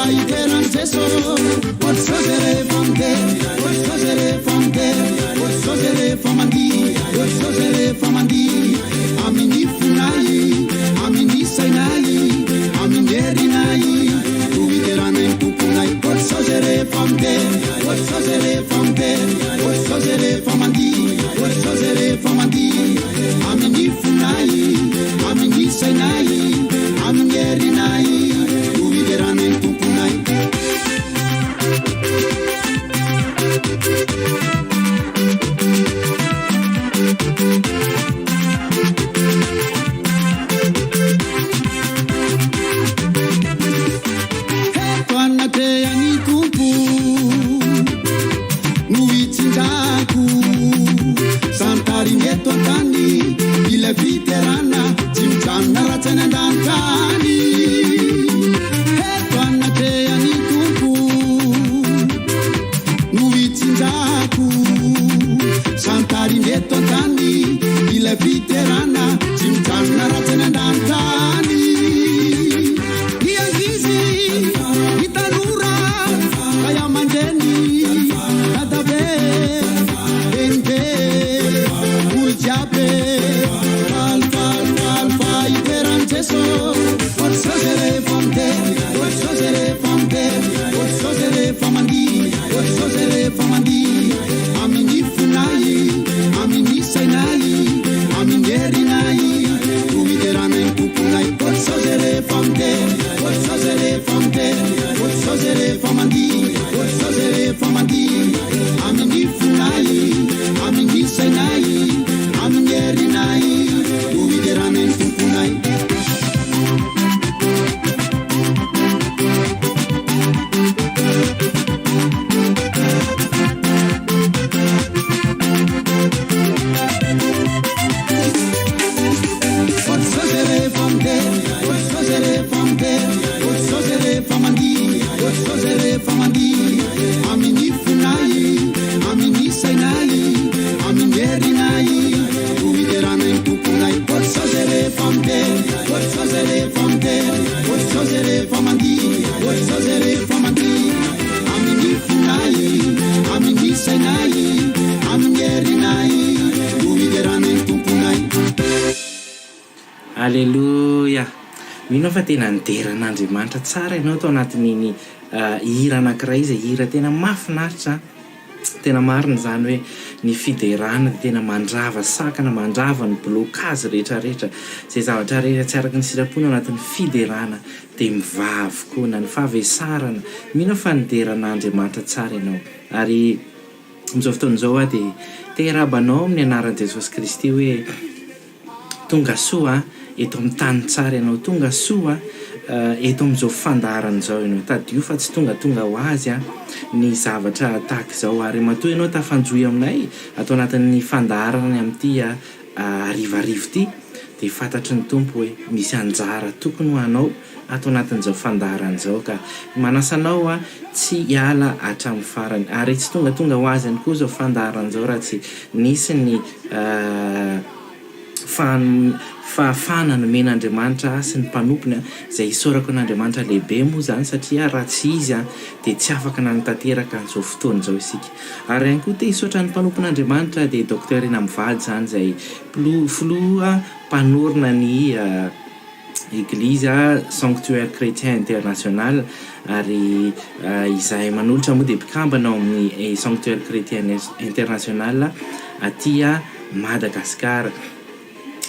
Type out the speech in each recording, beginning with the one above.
hidera an'i Jeso. Ohatr'izao zay rehefa midera, ohatr'izao zay rehefa midera, ohatr'izao zay rehefa mandihy, ohatr'izao zay rehefa mandihy. Amin'ny fonay, amin'ny sainay, amin'ny herinay, no hideranay ny Tomponay. Ohatr'izao zay rehefa midera, ohatr'izao zay rehefa midera, ohatr'izao zay rehefa mandihy, ohatr'izao zay rehefa mandihy. Amin'ny fonay, amin'ny sainay, amin'ny herinay, no hideranay ny Tomponay. Eto anatrehan'ny Tompo no hitsinjako Santariny eto an-tany ilay fiderana tsy mijanona raha tsy any an-danitra any. Eto anatrehan'ny Tompo no hitsinjako Santariny eto an-tany ilay fiderana tsy mijanona raha tsy any an-danitra any. Ny ankizy, ny tanora, ray aman-dreny, dadabe, nenibe, olo jiaby, faly faly faly fa hidera an'i Jeso. Ohatr'izao zay rehefa midera, ohatr'izao zay rehefa midera, ohatr'izao zay rehefa mandihy, ohatr'izao zay rehefa mandihy. Amin'ny fonay, amin'ny sainay, amin'ny herinay, no hideranay ny Tomponay. Ohatr'izao zay rehefa midera, ohatr'izao zay rehefa midera, ohatr'izao zay rehefa mandihy, ohatr'izao zay rehefa mandihy. Amin'ny fonay, amin'ny sainay, amin'ny herinay, no hideranay ny Tomponay. Aleloia! Mino aho fa tena nidera an'Andriamanitra tsara ianao tao anatin'iny hira anankiray izay hira tena mahafinaritra an! Tena marina izany hoe ny fiderana dia tena mandrava sakana, mandrava ny blocage rehetra rehetra, izay zavatra rehetra tsy araka ny sitrapony ao anatin'ny fiderana dia mivaha avokoa, na ny fahavesarana. Mino aho fa nidera an'Andriamanitra tsara ianao. Ary amin'izao fotoana izao aho dia te hiarahaba anao amin'ny anaran'i Jesosy Kristy hoe Tonga soa eto amin'ny tany tsara ianao, tonga soa eto amin'izao fandaharana izao ianao. Tadidio fa tsy tongatonga ho azy ny zavatra tahaka izao ary matoa ianao tafanjohy aminay ato anatin'ny fandaharana ny amin'ity harivariva ity dia fantatry ny Tompo hoe misy anjara tokony ho anao ato anatin'izao fandaharana izao ka manasa anao aho tsy hiala hatramin'ny farany ary tsy tongatonga ho azy ihany koa izao fandaharana izao raha tsy nisy ny fahafahana nomen'Andriamanitra ahy sy ny mpanompony izay isaorako an'Andriamanitra lehibe moa izany satria raha tsy Izy dia tsy afaka nanatanteraka an'izao fotoana izao isika. Ary ihany koa te hisaotra ny mpanompon'Andriamanitra dia Docteur Rina mivady izany izay filoha mpanorina ny Eglizy Sanctuaire Chrétien International ary izahay manolotra moa dia mpikambana ao amin'ny Sanctuaire Chrétien International aty Madagasikara.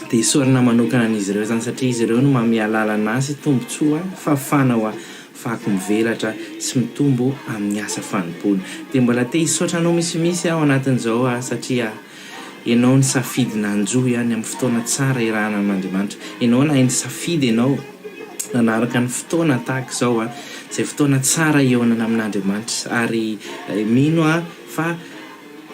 Dia isaorana manokana an'izy ireo izany satria izy ireo no manome alalana sy tombontsoa fahafahana ho afahako mivelatra sy mitombo amin'ny asa fanompoana. Dia mbola te hisaotra anao misimisy aho anatin'izao satria Ianao nisafidy nanjo ihany amin'ny fotoana tsara iarahana amin'Andriamanitra. Ianao nahay nisafidy ianao nanaraka ny fotoana tahaka izao a, izay fotoana tsara hihaonana amin'Andriamanitra. Ary mino aho fa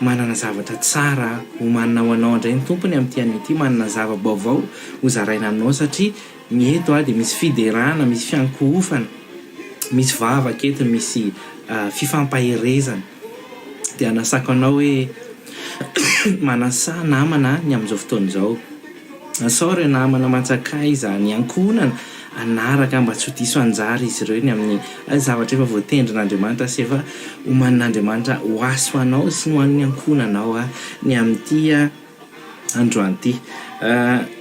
manana zavatra tsara homanina ho anao indray ny Tompony amin'ity anio ity, manana zava-baovao hozaraina aminao satria ny eto dia misy fiderana, misy fiankohofana, misy vavaka eto, misy fifampaherezana. Dia anasako anao hoe manasà namana ny amin'izao fotoana izao. Asao ireo namana aman-tsakaiza, ny ankohonana hanaraka mba tsy ho diso anjara izy ireo ny amin'ny zavatra efa voatendrin'Andriamanitra sy efa omanin'Andriamanitra ho ahy sy ho anao sy ny ho an'ny ankohonanao ny amin'ity androany ity.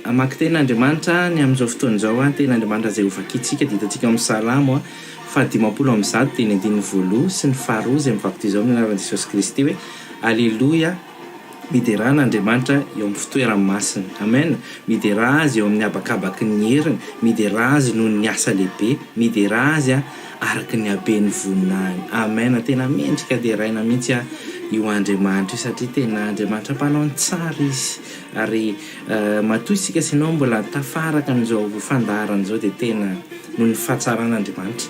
Hamaky tenin'Andriamanitra ny amin'izao fotoana izao, tenin'Andriamanitra izay hovakintsika dia hitantsika ao amin'ny Salamo faha-150 dia ny andininy voaloha sy ny faharoa izay mivaky toy izao amin'ny anaran'i Jesosy Kristy hoe, Aleloia, miderà an'Andriamanitra eo amin'ny fitoerany masina. Amen! Miderà Azy eo amin'ny habakabaky ny heriny, miderà Azy noho ny asa lehibe, miderà Azy araka ny haben'ny voninahiny. Amen! Tena mendrika deraina mihitsy io Andriamanitra io satria tena Andriamanitra mpanao ny tsara Izy. Ary matoa isika sy ianao mbola tafaraka amin'izao fandaharana izao dia tena noho ny fahatsaran'Andriamanitra.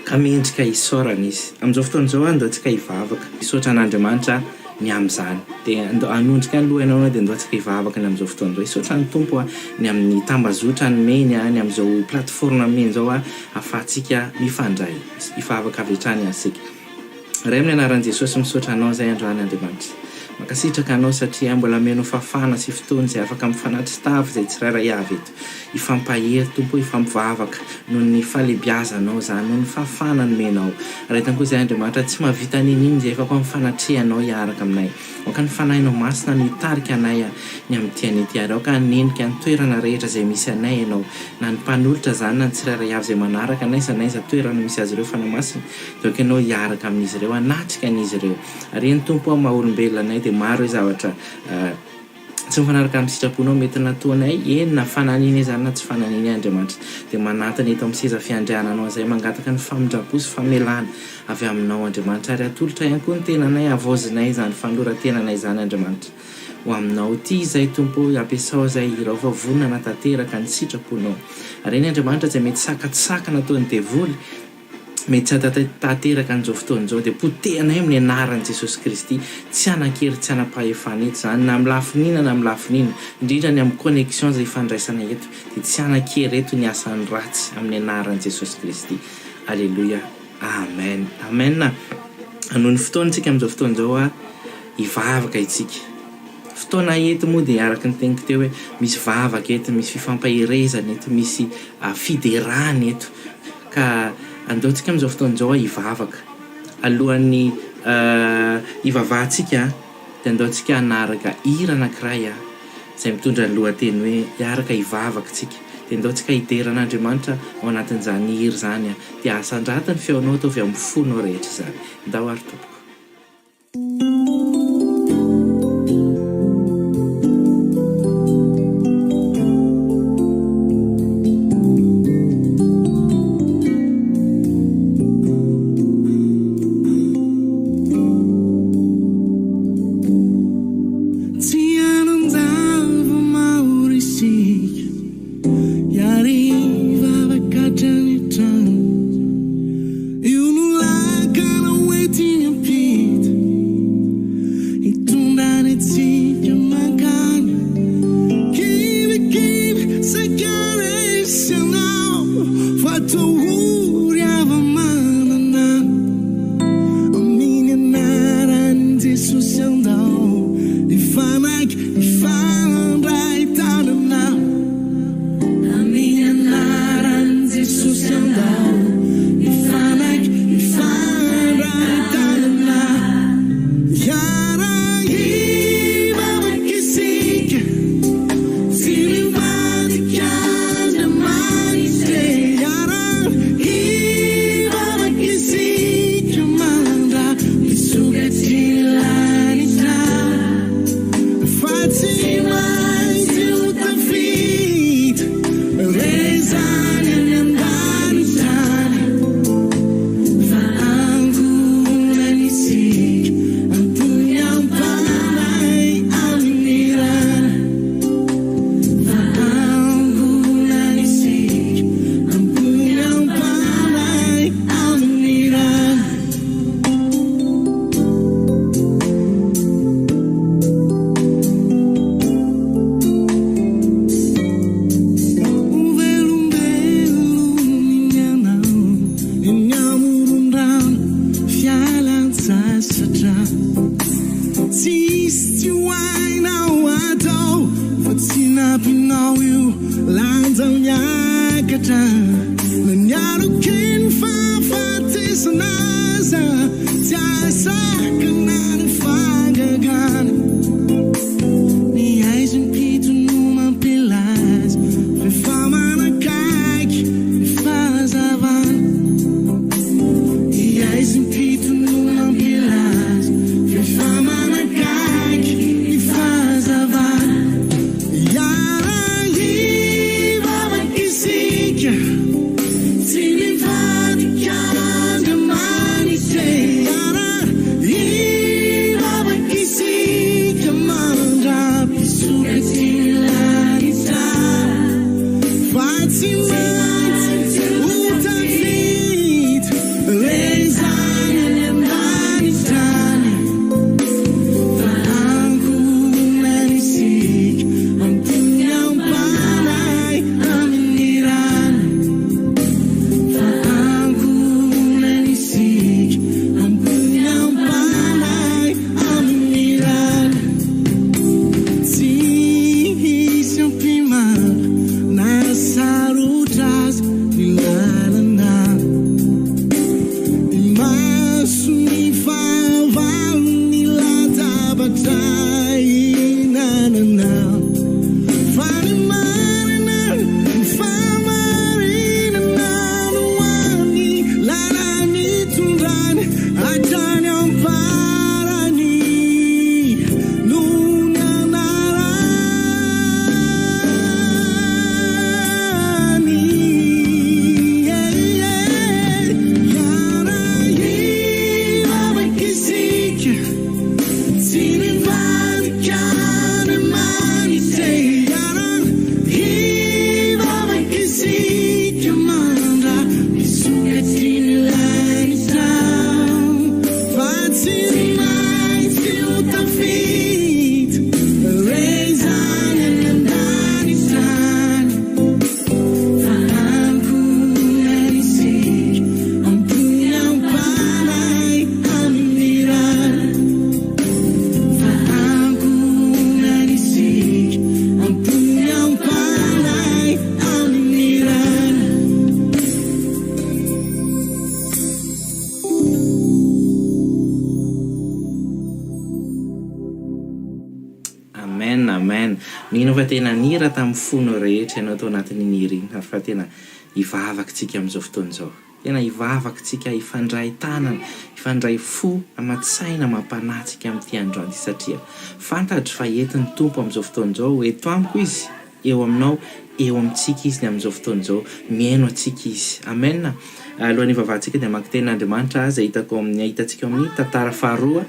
Ka mendrika hisaorana Izy. Amin'izao fotoana izao andao tsika hivavaka. Hisaotra an'Andriamanitra ny amin'izany. Dia andao hanondrika ny loha ianao dia andao tsika hivavaka ny amin'izao fotoana izao. Hisaotra ny Tompo ny amin'ny tambazotra nomeny, ny amin'izao plateforme nomeny izao ahafahantsika mifandray. Hivavaka avy hatrany ary isika. Ray amin'ny anaran'i Jesosy misaotra Anao izay androany Andriamanitra. Mankasitraka Anao satria mbola amenao fahafahana sy fotoana izay afaka mifanatri-tava izay tsirairay avy eto. Hifampahery Tompo o hifampivavaka noho ny fahalebiazanao izany noho ny fahafahana nomenao. Ray tan koa izay Andriamanitra tsy mahavita n'inon'inona izay efa koa amin'ny fanatrehanao hiaraka aminay. Aoka ny Fanahinao Masina no hitarika anay ny amin'ity anio ity ary aoka hanenika ny toerana rehetra izay misy anay Ianao na ny mpanolotra izany na ny tsirairay avy izay manaraka n'aiza n'aiza toerana misy azy ireo Fanahy Masina dia aoka Ianao hiaraka amin'izy ireo hanatrika an'izy ireo. Ary eny Tompo o maha olombelona anay dia maro hoe zavatra tsy mifanaraka amin'ny sitraponao mety nataonay, eny na fananina izany na tsy fananina Andriamanitra dia manatona eto amin'ny seza fiandriananao izay mangataka ny famindrampo sy famelana avy aminao Andriamanitra ary atolotra ihany koa ny tenanay havaozinay izany fanoloran-tenanay izany Andriamanitra ho aminao ity izay Tompo ô ampiasao izay irao fa vonona hanatanteraka ny sitraponao ary eny Andriamanitra izay mety sakantsakana ataon'ny devoly mety tsy hahatanteraka an'izao fotoana izao dia potehanay amin'ny anaran'i Jesosy Kristy, tsy hanan-kery tsy hanam-pahefana eto izany na amin'ny lafiny inona na amin'ny lafiny inona, indrindra ny amin'ny connexion izay ifandraisana eto dia tsy hanan-kery eto ny asan'ny ratsy amin'ny anaran'i Jesosy Kristy. Aleloia. Amen. Amen. Hanohy ny fotoana isika amin'izao fotoana izao hivavaka isika. Fotoana eto moa dia araka ny teniko teo hoe misy vavaka eto, misy fifampaherezana eto, misy fiderana eto. Ka andao tsika amin'izao fotoana izao hivavaka. Alohan'ny hivavahantsika dia andao tsika hanaraka hira anankiray izay mitondra ny lohateny hoe hiaraka hivavaka tsika. Dia andao tsika hidera an'Andriamanitra ao anatin'izany hira izany. Dia asandrato ny feonao ataovy amin'ny fonao rehetra izany. Ndao ary tompoko. Tsy hanan-java-mahory isika Hiary vavaka hatrany hatrany Io no lakana hoentiny am-piainana. ranomasina aza tsy ahasakana ny fahagagana. Ny haizim-pito no mampilaza f'efa manakaiky ny fahazavana. Ny haizim-pito no mampilaza f'efa manakaiky ny fahazavana. Hiara-hivavaka isika, tsy mivadika Andriamanitra e. Hiara-hivavaka isika mandra-pisokatry ny lanitra, fa tsy maintsy ho tafita re izany any an-danitra any. Fa ankohonana isika am-pony am-panahy amin'ny rany. Fa ankohonana isika am-pony am-panahy amin'ny rany. Tsy hisy ampimana na sarotra aza ny lalana. Imason'ny fahavalo ny latabatra ihinanana. Fa ny marina, ny fahamarinana no hany lala-nitondrany hatrany am-parany noho ny anarany. Hiara-hivavaka isika, tsy mivadika Andriamanitra e. Hiara-hivavaka isika mandra-pisokatry ny lanitra, fa tsy maintsy ho tafita re izany any an-danitra any. Fa ankohonana isika, am-pony am-panahy amin'ny rany. Fa ankohonana isika, am-pony am-panahy amin'ny rany. Amen amen mino aho fa tena nihira tamin'ny fonao rehetra ianao tao anatin'iny hira iny ary fa tena hivavaka tsika amin'izao fotoana izao tena hivavaka tsika hifandray tanana hifandray fo aman-tsaina amam-panahy tsika amin'ity androany ity satria fantatro fa eto ny Tompo amin'izao fotoana izao eto amiko Izy eo aminao eo amintsika Izy ny amin'izao fotoana izao mihaino antsika Izy amen alohan'ny hivavahantsika dia hamaky tenin'Andriamanitra izay hitako ao amin'ny hitantsika ao amin'ny tantara faharoa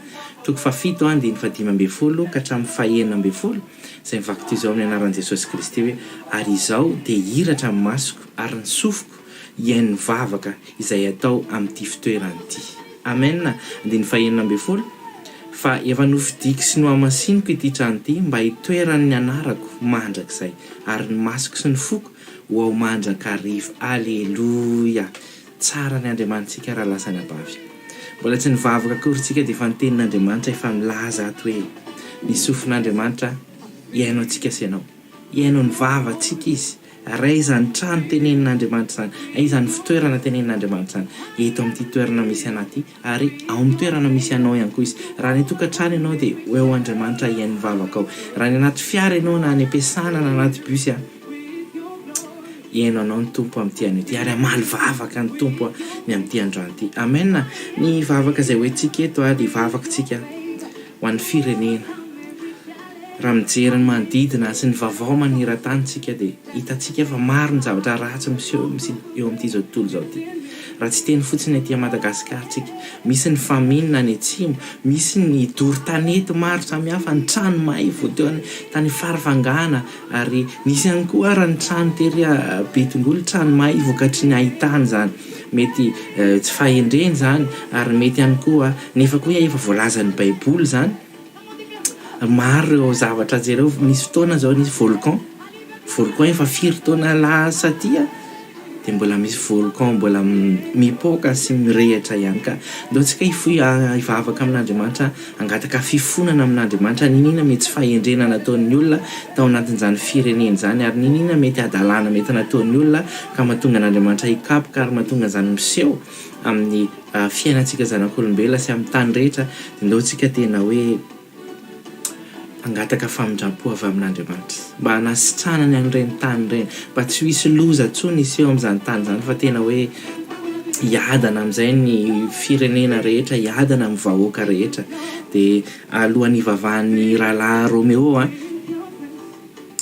Toko fahafito andininy fahadimy ambin'ny folo ka hatramin'ny fahenina ambin'ny folo, izay mivaky toy izao amin'ny anaran'i Jesosy Kristy hoe, Ary izao dia hihiratra ny masoko ary ny sofiko hihaino ny vavaka izay atao amin'ity fitoerana ity. Amena. Andininy fahenina ambin'ny folo, Fa efa nofidiko sy nohamasiniko ity trano ity mba hitoeran'ny anarako mandrakizay, ary ny masoko sy ny foko ho ao mandrakariva. Aleloia! Tsara ny Andriamanitsika raha lasa anabavy. Mbola tsy nivavaka akory tsika dia efa ny tenin'Andriamanitra efa milaza ato hoe ny sofin'Andriamanitra hihaino antsika sy ianao. Hihaino ny vavantsika Izy. Ary aiza ny trano tenenin'Andriamanitra izany? Aiza ny fitoerana tenenin'Andriamanitra izany? Eto amin'ity toerana misy anah ity ary ao amin'ny toerana misy anao ihany koa Izy. Raha any an-tokantrano ianao dia ho eo Andriamanitra hihaino ny vavakao. Raha any anaty fiara ianao na any am-piasana na anaty bus, Hihaino anao ny Tompo amin'ity anio ity ary hamaly vavaka ny Tompo ny amin'ity androany ity. Amen. Ny vavaka izay hoentintsika eto dia vavakitsika ho an'ny firenena. Raha mijery ny manodidina sy ny vaovao maneran-tany isika dia hitantsika fa maro ny zavatra ratsy miseho eo amin'ity izao tontolo izao ity. Raha tsy hiteny fotsiny aty Madagasikara isika, misy ny famine any atsimo, misy ny doro tanety maro samihafa, ny trano may vao teo tany Farafangana, Ary nisy ihany koa ara ny trano tery Betongolo, trano may vokatry ny haitany izany. Mety tsy fahendrena izany ary mety ihany koa nefa koa efa voalazan'ny baiboly izany. Maro ireo zavatra jereo, nisy fotoana izao nisy volcan, volcan efa firy taona lasa aty a! Dia mbola misy volcan mbola mipoaka sy mirehitra ihany ka ndao tsika hivavaka amin'Andriamanitra hangataka fifonana amin'Andriamanitra niniana mety tsy fahendrena nataon'ny olona tao anatin'izany firenena izany ary niniana mety hadalana mety nataon'ny olona ka mahatonga an'Andriamanitra hikapoka ary mahatonga an'izany miseho. amin'ny fiainantsika zanak'olombelona sy amin'ny tany rehetra dia ndao tsika tena hoe hangataka famindram-po avy amin'Andriamanitra mba hanasitranany an'ireny tany ireny, mba tsy ho hisy loza intsony hiseho amin'izany tany izany fa tena hoe hiadana amin'izay ny firenena rehetra, hiadana amin'ny vahoaka rehetra. Dia alohan'ny hivavahan'ny rahalahy Romeo an,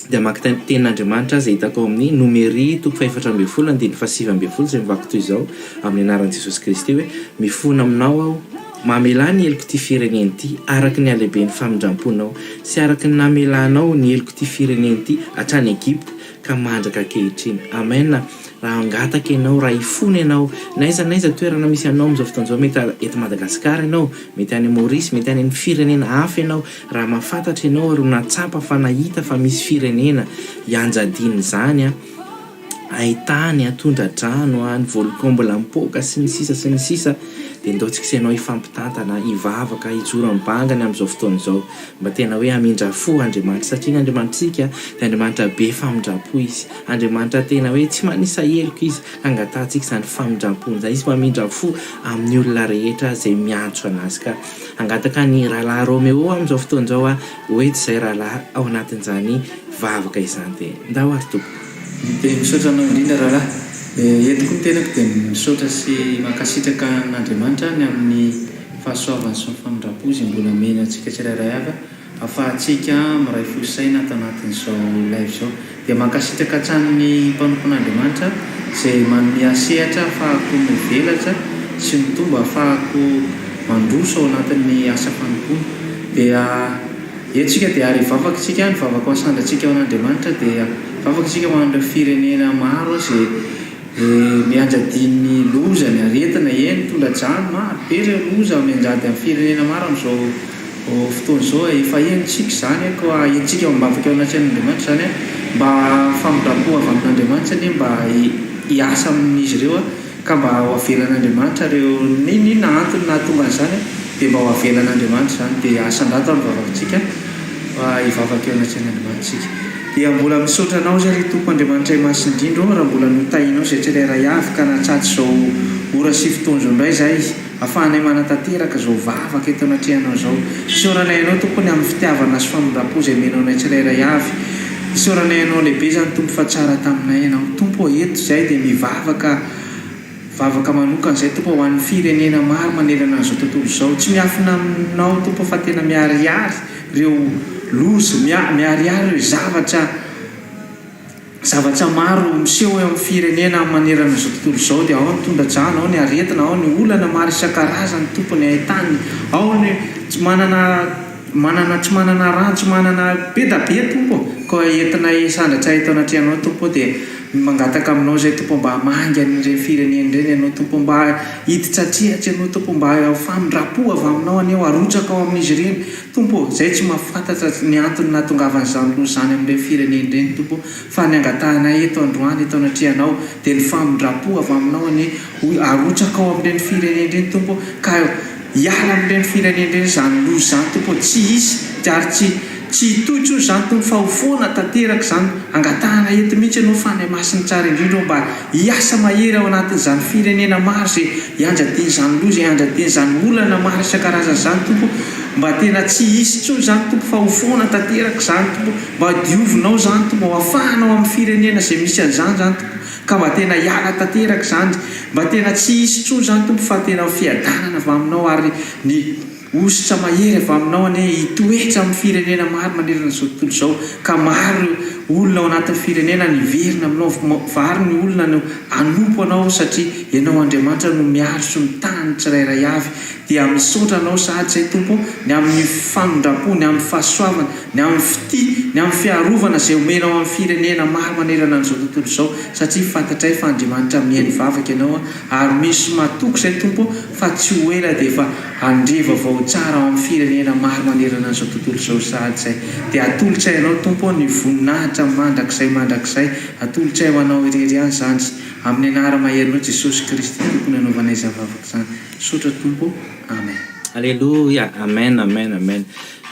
Dia hamaky tenin'Andriamanitra aho izay hitako ao amin'ny Nomery toko fahefatra ambin'ny folo andininy fahasivy ambin'ny folo izay mivaky toy izao, Amin'ny anaran'i Jesosy Kristy hoe, Mifona aminao aho, mamelà ny helok'ity firenena ity araka ny halehiben'ny famindram-ponao, sy araka ny namelanao ny helok'ity firenena ity hatrany Egypta ka mandraka ankehitriny. Amen. Raha hangataka ianao, raha hifona ianao, na aiza na aiza toerana misy anao amin'izao fotoana izao, mety eto Madagasikara ianao, mety any Maurice, mety any amin'ny firenena hafa ianao, Raha mahafantatra ianao ary nahatsapa fa nahita fa misy firenena ianjadian'izany an, haitany an, tondra-drano an, ny volcan mbola mipoaka sy ny sisa sy ny sisa dia ndao tsika sy ianao hifampitantana, hivavaka, hijoro amin'ny bangany amin'izao fotoana izao mba tena hoe hamindra fo Andriamanitra satria ny Andriamanitritsika dia Andriamanitra be famindram-po Izy, Andriamanitra tena hoe tsy manisa heloka Izy, hangatahantsika izany famindram-pony izany, Izy mamindra fo amin'ny olona rehetra izay miantso an'Azy ka. Hangataka an'i Rahalahy Romeo amin'izao fotoana izao aho ho eto izay rahalahy ao anatin'izany vavaka izany. Dia ndao ary tompoko. Dia misaotra anao indrindra rahalahy. Eto koa ny tenako dia misaotra sy mankasitraka an'Andriamanitra ny amin'ny fahasoavany sy ny famindram-po izay mbola omeny antsika tsirairay avy. Afahantsika miray fo saina ato anatin'izao live izao. Dia mankasitraka hatrany ny mpanompon'Andriamanitra izay manome ahy sehatra ahafahako mivelatra sy mitombo ahafahako mandroso ao anatin'ny asa fanompoana. Dia eto isika dia ary hivavaka isika, ny vavaka ho asandratsika ho an'Andriamanitra dia hivavaka isika ho an'ireo firenena maro izay Mianjadian'ny loza ny aretina, eny tondra-drano, maro be ireo loza mianjady amin'ny firenena maro amin'izao fotoana izao, efa henontsika izany koa henontsika ao am-bavaka eo anatrehan'Andriamanitra izany mba famindram-po avy amin'Andriamanitra anie mba hiasa amin'izy ireo ka mba ho avelan'Andriamanitra ireo n'inon'inona antony nahatonga an'izany dia mba ho avelan'Andriamanitra izany dia asandrato ary ny vavakintsika fa hivavaka eo anatrehan'Andriamanitra isika. Dia mbola misaotra Anao izay ry Tompo Andriamanitray Masina indrindra ô raha mbola notahinao izay tsirairay avy ka nahatratsy izao ora sy fotoana izao indray izahay afahanay manatanteraka izao vavaka eto anatrehanao izao. Isaoranay Anao Tompo ny amin'ny fitiavana sy famindram-po izay omenao anay tsirairay avy. Isaoranay Anao lehibe izany Tompo fa tsara taminay Ianao. Tompo ô eto izahay dia mivavaka vavaka manokana izay Tompo ô ho an'ny firenena maro manerana an'izao tontolo izao. Tsy miafina aminao Tompo fa tena miharihary ireo loza, miharihary ireo zavatra zavatra maro miseho eo amin'ny firenena manerana izao tontolo izao dia ao ny tondra-drano, ao ny aretina, ao ny olana maro isan-karazany Tompo ny haitany, ao ny tsy manana manana tsy manana rano, tsy manana be da be Tompo ô, koa entinay sandratray eto anatrehanao Tompo ô dia mangataka aminao izay Tompo mba hamangy an'ireny firenena ireny Ianao Tompo mba hiditra an-tsehatra Ianao Tompo mba famindram-po avy aminao anie ho arotsaka ao amin'izy ireny Tompo ô, izay tsy mahafantatra ny antony nahatongavan'izany loza izany amin'ireny firenena ireny, Tompo ô, fa ny angatahanay eto androany, eto anatrehanao, dia ny famindram-po avy Aminao anie ho arotsaka ao amin'ireny firenena ireny, Tompo ô, ka hiala amin'ireny firenena ireny izany loza izany, Tompo ô, tsy hisy ary tsy tsy hitohy intsony izany, Tompo, fa ho foana tanteraka izany. Angatahana eto mihitsy Ianao, Fanahy Masina tsara indrindra ô, mba hiasa mahery ao anatin'izany firenena maro izay Ianjadian'izany loza, ianjadian'izany olana maro isan-karazany izany Tompo ô, mba tena tsy hisy intsony izany Tompo fa ho foana tanteraka izany Tompo ô, mba diovinao izany Tompo, mba ho afahanao amin'ny firenena izay misy an'izany izany Tompo, ka mba tena hiala tanteraka izany, mba tena tsy hisy intsony izany Tompo fa tena ho fiadanana avy aminao ary ny Hosotra mahery avy aminao anie hitoetra amin'ny firenena maro manerana izao tontolo izao, ka maro ireo olona ao anatin'ny firenena no hiverina aminao, maro ny olona no hanompo anao satria Ianao Andriamanitra no miaro sy mitaha ny tsirairay avy. Dia misaotra Anao sahady izay Tompo ny amin'ny famindram-po, ny amin'ny fahasoavana, ny amin'ny fitia, ny amin'ny fiarovana izay omenao amin'ny firenena maro manerana an'izao tontolo izao, satria fantatray fa Andriamanitra mihaino vavaka Ianao ary misy matoky izay Tompo fa tsy ho ela dia efa Handre vaovao tsara ao amin'ny firenena maro manerana an'izao tontolo izao sahady izay. Dia atolotray Anao Tompo ô ny voninahitra mandrakizay mandrakizay. Atolotray ho Anao irery ihany izany. Amin'ny anara-maherinao Jesosy Kristy Tompo no anaovanay izany vavaka izany. Misaotra Tompo ô. Amen. Aleloia! Amen amen amen!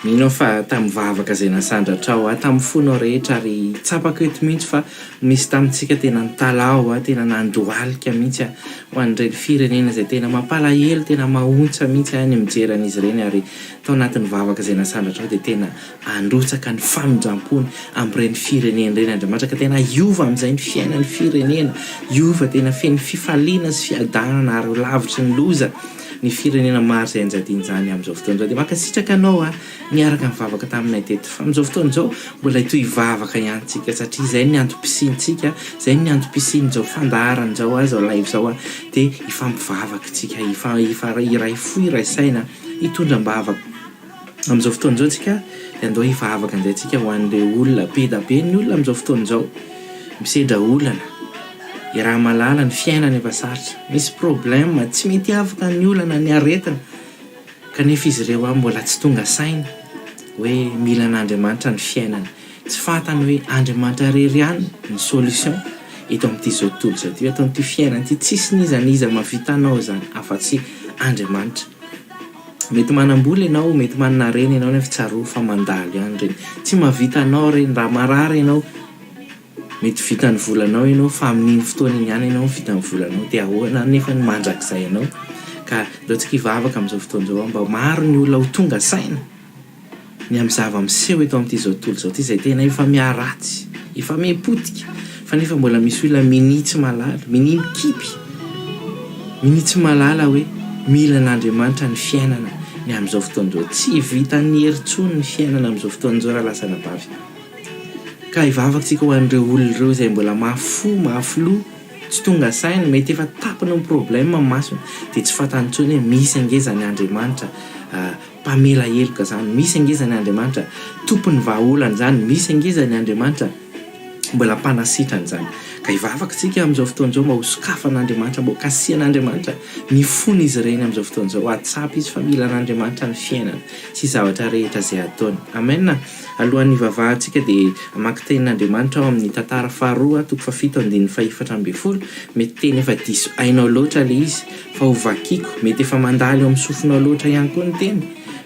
Mino aho fa tamin'ny vavaka izay nasandratrao ahy tamin'ny fonao rehetra ary tsapako eto mihitsy fa misy tamintsika tena nitalaho aho, tena nandohalika mihitsy aho ho an'ireny firenena izay tena mampalahelo, tena mahaontsa mihitsy aho ny mijery an'izy ireny ary tao anatin'ny vavaka izay nasandratrao dia tena handrotsaka ny famindrampony amin'ireny firenena ireny Andriamanitra ka tena hiova amin'izay ny fiainan'ny firenena, hiova tena feno fifaliana sy fiadanana ary ho lavitry ny loza ny firenena maro izay anjadian'izany amin'izao fotoana izao. Dia mankasitraka anao aho niaraka nivavaka taminay teto fa amin'izao fotoana izao mbola hitohy hivavaka ihany tsika satria izay ny antom-pisiantsika, izay ny antom-pisian'izao fandaharana izao, izao live izao dia hifampivavaka tsika, hiray fo hiray saina hitondra am-bavaka. Amin'izao fotoana izao tsika dia andao hivavaka indray tsika ho an'ireo olona, be da be ny olona amin'izao fotoana izao misedra olana, iaraha-mahalala ny fiainana efa sarotra, misy problème, tsy mety afaka ny olana, ny aretina, kanefa izy ireo an mbola tsy tonga saina hoe mila an'Andriamanitra ny fiainany, tsy fantany hoe Andriamanitra irery ihany ny solution eto amin'ity izao tontolo izao ity, eto amin'ity fiainana ity, tsisy n'iza n'iza mahavita anao izany afa-tsy Andriamanitra. Mety manam-bola ianao, mety manana harena ianao nefa tsarovy fa mandalo ihany ireny. Tsy mahavita anao ireny, raha marary ianao, mety vitan'ny volanao ianao fa amin'iny fotoana iny ihany ianao no vitan'ny volanao dia ahoana anefa ny mandrakizay anao? Ka ndao tsika hivavaka amin'izao fotoana izao mba maro ny olona ho tonga saina. Ny amin'ny zava-miseho eto amin'ity izao tontolo izao ity izay tena efa miharatsy, efa miha-potika, fa nefa mbola misy olona minia tsy mahalala, minia mikipy, minia tsy mahalala hoe mila an'Andriamanitra ny fiainana ny amin'izao fotoana izao. Tsy vitan'ny hery intsony ny fiainana amin'izao fotoana izao rahalahy sy anabavy. Ka hivavaka isika ho an'ireo olona ireo izay mbola mafy fo, mafy loha, tsy tonga saina, mety efa tapiny ny problème ny masony dia tsy fantany intsony hoe misy ange izany Andriamanitra Mpamela heloka zany, misy ange zany Andriamanitra tompon'ny vahaolana zany, misy ange zany Andriamanitra mbola mpanasitrana zany. Ka hivavaka tsika amin'izao fotoana izao mba ho sokafan'Andriamanitra, mba ho kasihan'Andriamanitra ny fon'izy ireny amin'izao fotoana izao, hahatsapa izy fa mila an'Andriamanitra ny fiainany sy zavatra rehetra izay ataony. Amen. Alohan'ny hivavahantsika dia hamaky tenin'Andriamanitra ao amin'ny Tantara faharoa toko fahafito andininy fahefatra ambinifolo, mety teny efa diso hainao loatra ilay izy, Fa ho vakiko, mety efa mandalo eo amin'ny sofinao loatra ihany koa ny teny,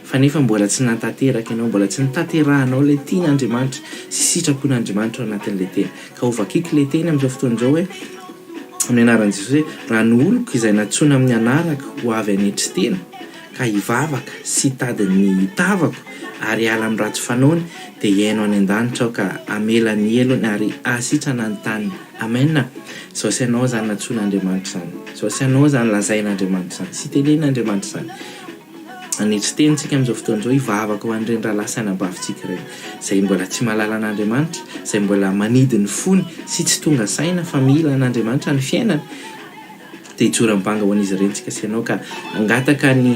fa nefa mbola tsy nahatanteraka ianao, mbola tsy notanterahanao ilay tian'Andriamanitra sy sitrapon'Andriamanitra ao anatin'ilay teny. Ka ho vakiko ilay teny amin'izao fotoana izao hoe, amin'ny anaran'i Jesosy hoe, raha ny oloko izay nantsoina amin'ny anarako ho avy hanetry tena, ka hivavaka sy hitady ny tavako ary hiala amin'ny ratsy fanaony, dia hihaino any an-danitra aho ka hamela ny helony ary hahasitrana ny taniny. Amen a! Zao sy anao zany nantsoin'Andriamanitra zany, zao sy anao zany lazain'Andriamanitra zany, sy tenenin'Andriamanitra zany. Hanetry teny tsika amin'izao fotoana izao hivavaka ho an'ireny rahalahy sy anabavintsika ireny, izay mbola tsy mahalala an'Andriamanitra, izay mbola manidy ny fony sy tsy tonga saina fa mila an'Andriamanitra ny fiainany, dia hijoro am-banga ho an'izy ireny tsika sy ianao ka hangataka ny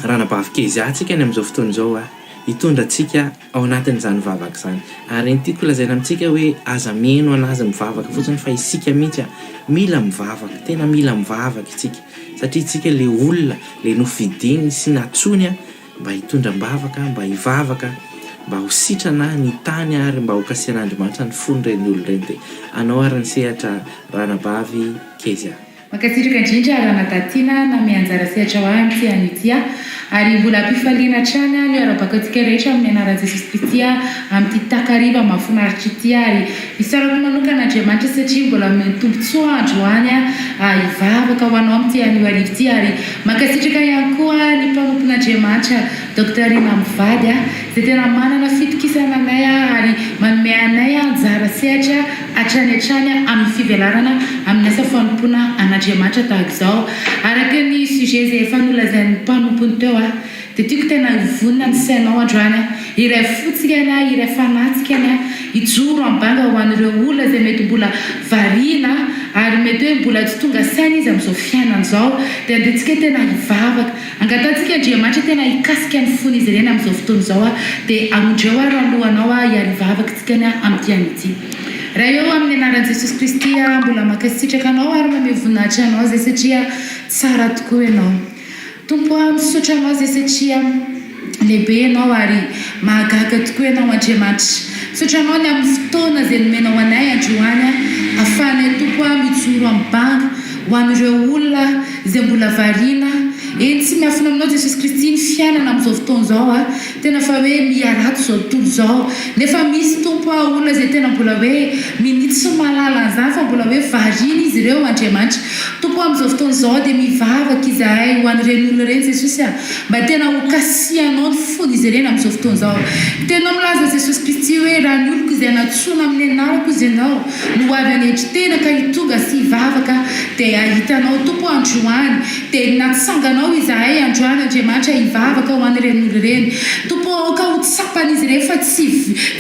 ranabavy Kezia tsika ny amin'izao fotoana izao hitondra antsika ao anatin'izany vavaka izany. Ary ny tiako lazaina amintsika hoe aza miheno an'azy mivavaka fotsiny fa isika mihitsy mila mivavaka, tena mila mivavaka isika satria isika le olona le nofidiny sy nantsoiny mba hitondra am-bavaka, mba hivavaka, mba ho sitrana ny tany ary mba ho kasihan'Andriamanitra ny fon'ireny olona ireny. Dia anao ary ny sehatra ranabavy Kezia. Mankasitraka indrindra Ranadahy Tiana nanome anjara sehatra ho ahy amin'ity anio ity aho. Ary mbola am-pifaliana hatrany aho miarabaka antsika rehetra amin'ny anaran'i Jesosy Kristy aho amin'ity takariva mahafinaritra ity ary isaorako manokana Andriamanitra satria mbola nomeny tombontsoa aho androany aho hivavaka ho anao amin'ity anio hariva ity ary mankasitraka ihany koa ny mpanompon'Andriamanitra Docteur Rina mivady izay tena manana fitokisana anay ary manome anay anjara sehatra hatrany hatrany amin'ny fivelarana amin'ny asa fanompoana an'Andriamanitra tahaka izao. Araka ny sujet izay efa nolazain'ny mpanompony teo aho dia tiako tena hivonona ny sainao androany aho, hiray fo tsika ny ahy, hiray fanahy tsika ny ahy, hijoro ambanga ho an'ireo olona izay mety mbola variana ary mety hoe mbola tsy tonga saina izy amin'izao fiainana izao dia andeha tsika tena hivavaka Angatahantsika Andriamanitra tena hikasika ny fon'izy ireny amin'izao fotoana izao aho dia amondreo ary alohanao aho hiarivavaka tsika ny ahy amin'ity anio ity. Ray ô amin'ny anaran'i Jesosy Kristy aho mbola mankasitraka anao ary mamehy voninahitra anao zay satria tsara tokoa ianao. Tompo a misaotra anao zay satria lehibe ianao ary mahagaga tokoa ianao Andriamanitra. Misaotra anao ny amin'ny fotoana izay nomenao anay androany ahafahanay Tompo a mijoro amin'ny banga ho an'ireo olona izay mbola variana. Eny, tsy miafina aminao Jesosy Kristy ny fiainana amin'izao fotoana izao a! Tena fa hoe miha-ratsy izao tontolo izao. Nefa misy Tompo a, olona izay tena mbola hoe minia tsy mahalala an'izany fa mbola hoe variana izy ireo Andriamanitra. Tompo o, amin'izao fotoana izao dia mivavaka izahay ho an'ireny olona ireny Jesosy a! Mba tena ho kasihanao ny fon'izy ireny amin'izao fotoana izao. Ny teninao milaza Jesosy Kristy hoe raha ny oloko izay nantsoina amin'ny anarako izy ianao no ho avy hanetry tena ka hitonga sy hivavaka dia hahita anao Tompo o androany dia natsanganao izahay androany Andriamanitra hivavaka ho an'ireny olona ireny Tompo o aoka ho tsapan'izy ireny fa tsy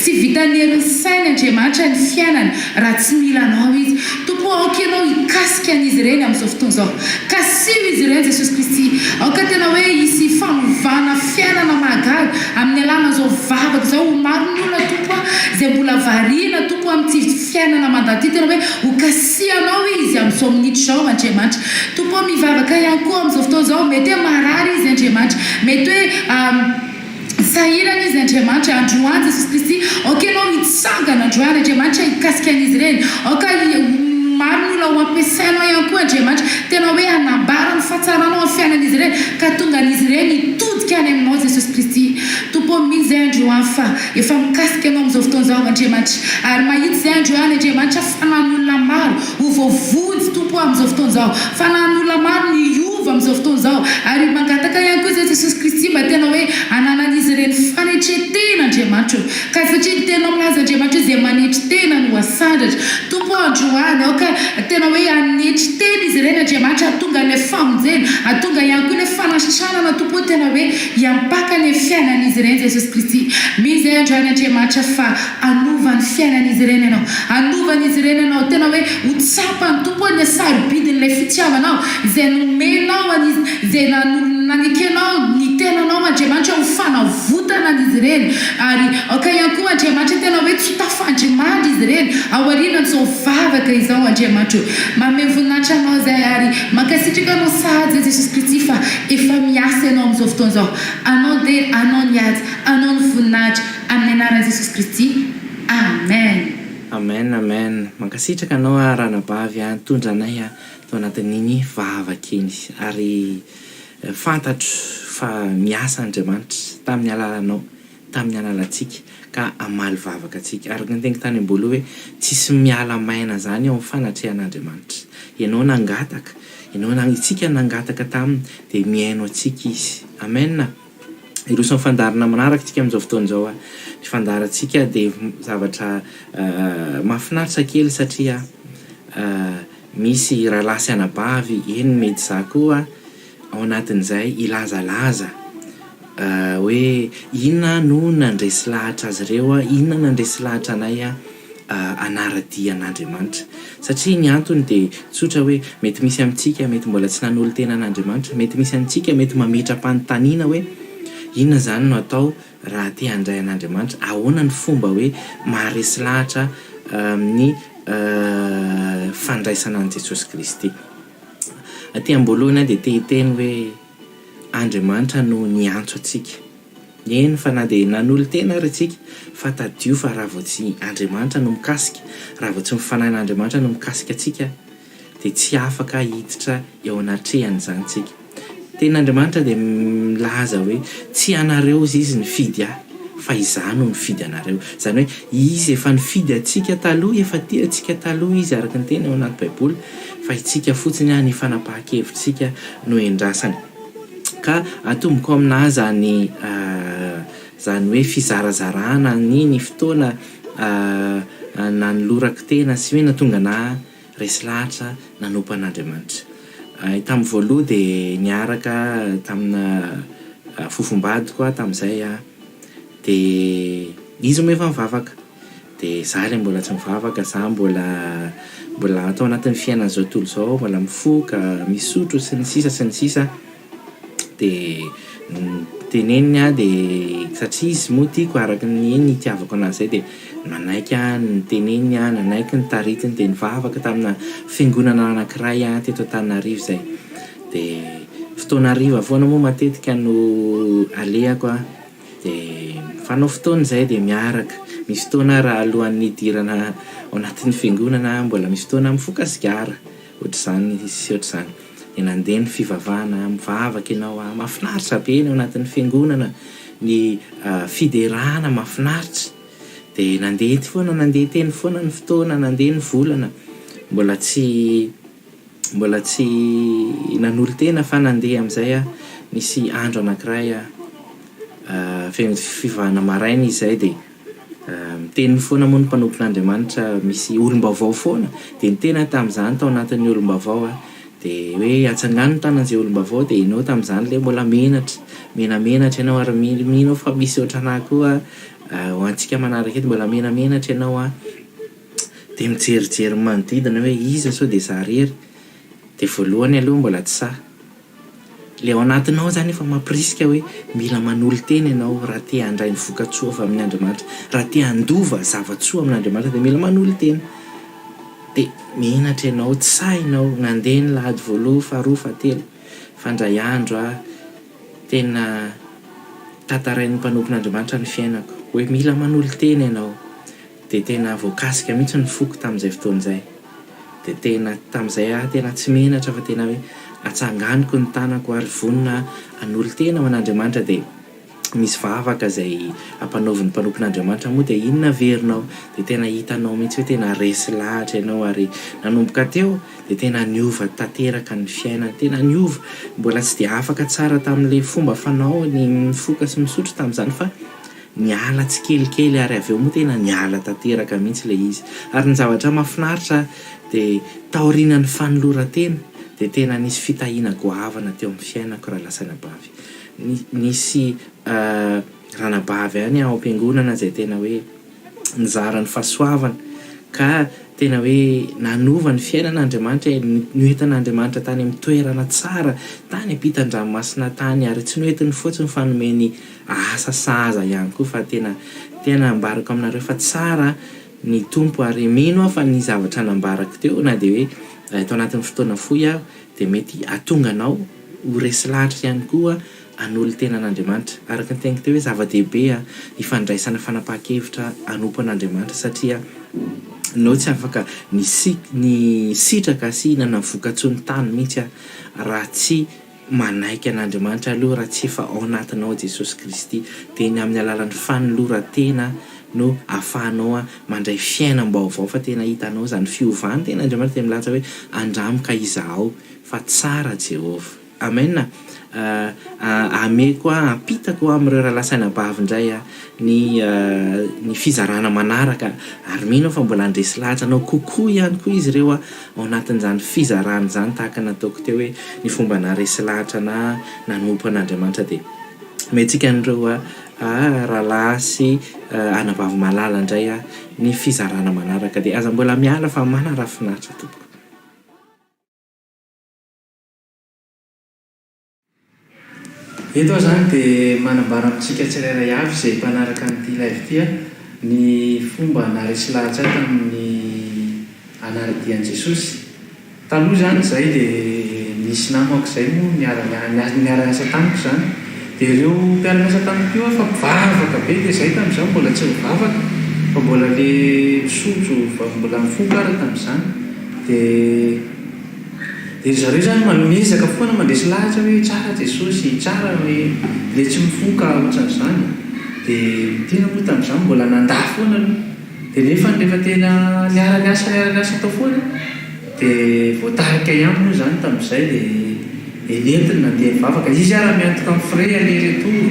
tsy vitan'ny herin'ny sainy Andriamanitra ny fiainana raha tsy mila anao izy Tompo o aoka ianao hikasika an'izy ireny amin'izao fotoana izao Kasiho izy ireny Jesosy Kristy. Aoka tena hoe hisy fanovana fiainana mahagaga amin'ny alalan'izao vavaka izao ho maro ny olona Tompo a izay mbola variana Tompo amin'ity fiainana mandalo ity tena hoe ho kasihanao izy amin'izao minitra izao Andriamanitra Tompo o mivavaka ihany koa amin'izao fotoana izao mety hoe marary izy Andriamanitra mety hoe Sahirana izy Andriamanitra, androany Jesosy Kristy, aoka ianao hitsangana androany Andriamanitra hikasika an'izy ireny, aoka maro ny olona ho ampiasainao ihany koa Andriamanitra, tena hoe hanambara ny fahatsaranao amin'ny fiainan'izy ireny ka hahatonga an'izy ireny hitodika any aminao Jesosy Kristy. Tompo ô mino izay androany fa efa mikasika anao amin'izao fotoana izao Andriamanitra ary mahita izay androany Andriamanitra fa na ny olona maro ho voavonjy Tompo ô amin'izao fotoana izao fa na ny olona maro no hiova amin'izao fotoana izao ary mangataka ihany koa izay Jesosy Kristy mba tena hoe hananan'izy ireny fanetren-tena Andriamanitra ô ka satria ny teninao milaza Andriamanitra hoe izay manetry tena no hasandratra Tompo ô androany aoka tena hoe hanetry tena izy ireny Andriamanitra hahatonga an'ilay famonjena hahatonga ihany koa ilay fanasitranana Tompo ô tena hoe hiampaka ny fiainan'izy ireny Jesosy Kristy mino izay androany Andriamanitra fa Hanova ny fiainan'izy ireny Ianao. Hanova an'izy ireny Ianao. Tena hoe ho tsapan'ny Tompo ny hasarobidin'ilay fitiavanao izay nomenao an'izy, izay nanekenao ny tenanao Andriamanitra ho fanavotana an'izy ireny. Ary aoka ihany koa Andriamanitra tena hoe tsy ho tafandrimandry izy ireny aorianan'izao vavaka izao Andriamanitra o. Manome voninahitra Anao izahay ary mankasitraka Anao sahady izay Jesosy Kristy fa efa miasa Ianao amin'izao fotoana izao. Anao ny dera, Anao ny haja, Anao ny voninahitra. Amin'ny anaran'i Jesosy Kristy. Amen. Amen amen mankasitraka anao aho ranabavy a nitondra anay a tao anatin'iny vavaka iny ary fantatro fa miasa Andriamanitra tamin'ny alalanao tamin'ny alalantsika ka hamaly vavaka antsika araka ny teniko tany am-boaloha hoe tsisy miala maina zany eo amin'ny fanatrehan'Andriamanitra ianao nangataka ianao na isika nangataka taminy dia mihaino antsika izy amen. Hiroso amin'ny fandaharana manaraka isika amin'izao fotoana izao. Ny fandaharantsika dia zavatra mahafinaritra kely satria misy rahalahy sy anabavy, eny mety izaho koa ao anatin'izay hilazalaza hoe inona no nandresy lahatra azy ireo, inona nandresy lahatra anay hanara-dia an'Andriamanitra. Satria ny antony dia tsotra hoe mety misy amintsika mety mbola tsy nanolo-tena an'Andriamanitra, mety misy amintsika mety mametra-panontaniana hoe inona izany no atao raha te handray an'Andriamanitra, ahoana ny fomba hoe maharesy lahatra amin'ny fandraisana an'i Jesosy Kristy. Aty am-boalohany aho dia te hiteny hoe Andriamanitra no niantso antsika. Eny fa na dia nanolo-tena ary isika, fa tadidio fa raha vao tsy Andriamanitra no mikasika, raha vao tsy ny Fanahin'Andriamanitra no mikasika antsika, dia tsy afaka hiditra eo anatrehany izany isika. Ny Tenin'Andriamanitra dia milaza hoe, Tsy ianareo hozy Izy nifidy ahy, fa Izaho no nifidy anareo. Izany hoe, Izy efa nifidy antsika taloha, efa tia antsika taloha Izy araka ny teny ao anaty Baiboly, fa isika fotsiny ny fanapahan-kevitr'isika no endrasany. Ka atomboko aminà izany izany hoe fizarazarana ny ny fotoana nanolorako tena sy hoe nahatonga anà resy lahatra nanompo an'Andriamanitra. Tamin'ny voaloha dia niaraka tamina fofombadiko aho tamin'izay dia izy moa efa nivavaka. Dia za ilay mbola tsy mivavaka, za mbola mbola ato anatin'ny fiainan'izao tontolo izao, mbola mifoka, misotro sy ny sisa sy ny sisa Dia noteneniny aho dia satria izy moa tiako araka ny nitiavako anazy izay dia nanaiky aho, noteneniny aho, nanaiky ny taritiny dia nivavaka tamina fiangonana anankiray aho teto Antananarivo izay. Dia fotoana hariva foana moa matetika no alehako an. Dia mifanao fotoana izahay dia miaraka. Misy fotoana raha alohan'ny hidirana ao anatin'ny fiangonana mbola misy fotoana mifoka sigara, ohatr'izany sy ohatr'izany. Dia nandeha ny fivavahana, mivavaka ianao, mahafinaritra be ny ao anatin'ny fiangonana, ny fiderana mahafinaritra. Dia nandeha foana, nandeha teny foana ny fotoana, nandeha ny volana, mbola tsy mbola tsy nanolo-tena fa nandeha amin'izay aho. Nisy andro anankiray aho, feno fivavahana maraina izy izay dia miteny foana moa ny mpanompon'Andriamanitra, misy olom-baovao foana. Dia ny tena tamin'izany tao anatin'ny olom-baovao aho. Dia hoe atsangano ny tanan'izay olom-baovao dia ianao tamin'izany ilay mbola menatra, menamenatra ianao ary mino aho fa misy ohatran'ahy koa ho antsika manaraka eto, mbola menamenatra ianao an. Dia mijerijery ny manodidina hoe iza sao dia za irery. Dia voalohany aloha mbola tsy sahy. Ilay ao anatinao izany efa mampirisika hoe mila manolo-tena ianao raha te handray ny vokatsoa avy amin' Andriamanitra. Raha te handova zava-tsoa amin' Andriamanitra dia mila manolo-tena. Dia menatra ianao, tsy sahy ianao. Nandeha ny lahady voaloha, faharoa, fahatelo. Fa indray andro aho tena tantarain'ny mpanompon'Andriamanitra ny fiainako. Hoe mila manolo-tena ianao. Dia tena voakasika mihitsy ny foko tamin'izay fotoana izay. Dia tena tamin'izay aho tena tsy menatra fa tena hoe atsanganiko ny tanako ary vonona hanolo-tena ho an'Andriamanitra dia misy vavaka izay ampanaovin'ny mpanompon'Andriamanitra moa dia inona averinao dia tena hitanao mihitsy hoe tena resy lahatra ianao ary nanomboka teo dia tena niova tanteraka ny fiainana, tena niova, mbola tsy dia afaka tsara tamin'ilay fomba fanao ny mifoka sy misotro tamin'izany fa Niala tsikelikely ary avy eo moa tena niala tanteraka mihitsy ilay izy. Ary ny zavatra mahafinaritra dia taorianan'ny fanoloran-tena dia tena nisy fitahiana goavana teo amin'ny fiainako raha lasa anabavy. Nisy ranabavy ihany ao am-piangonana izay tena hoe nizara ny fahasoavana ka tena hoe nanova ny fiainana Andriamanitra e, noentin'Andriamanitra tany amin'ny toerana tsara, tany ampitan-dranomasina tany ary tsy noentiny fotsiny fa nomeny Asa sahaza ihany koa fa tena tena ambarako aminareo fa tsara ny Tompo ary mino aho fa ny zavatra nambarako teo na dia hoe tao anatin'ny fotoana fohy aho dia mety hahatonga anao ho resy lahatra ihany koa hanolo-tena an'Andriamanitra. Araka ny teniko teo hoe zava-dehibe ny fandraisana fanapahan-kevitra hanompo an'Andriamanitra satria ianao tsy afaka ny ny sitraka sy hihinana ny vokatsoa ny tany mihitsy raha tsy manaiky an'Andriamanitra aloha raha tsy efa ao anatinao Jesosy Kristy dia ny amin'ny alalan'ny fanoloran-tena no ahafahanao mandray fiainam-baovao fa tena hitanao izany fiovany tena Andriamanitra dia milaza hoe andramo ka izahao fa tsara Jehovah Amen ameko ampitako amin'ireo rahalahy sy anabavy indray ny ny fizarana manaraka ary mino aho fa mbola handresy lahatra anao kokoa ihany koa izy ireo ao anatin'izany fizarana izany tahaka ny nataoko teo hoe ny fomba naharesy lahatra na nanompo an'Andriamanitra dia omentsika an'ireo rahalahy sy anabavy malala indray ny fizarana manaraka dia aza mbola miala fa manaraha finaritra tompoko. Eto aho izany dia manambara amintsika tsirairay avy izay mpanaraka an'ity live ity ny fomba naharesy lahatra ahy tamin'ny hanara-dia an'i Jesosy. Taloha izany izahay dia nisy namako izay moa niara-niasa tamiko izany. Dia ireo mpiara-miasa tamiko io aho fa mpivavaka be dia izahay tamin'izany mbola tsy nivavaka fa mbola ilay misotro, mbola mifoka ary tamin'izany. Dia. Dia ry zareo izany miezaka foana mandresy lahatra hoe tsara Jesosy, tsara hoe ilay tsy mifoka ohatran'izany. Dia ny tena moa tamin'izany mbola nandà foana aloha. Dia nefa rehefa tena niara-niasa niara-niasa tao foana dia voatarika ihany moa izany tamin'izay dia dia nentiny nandeha nivavaka. Izy ara miantoka amin'ny frais aller retour.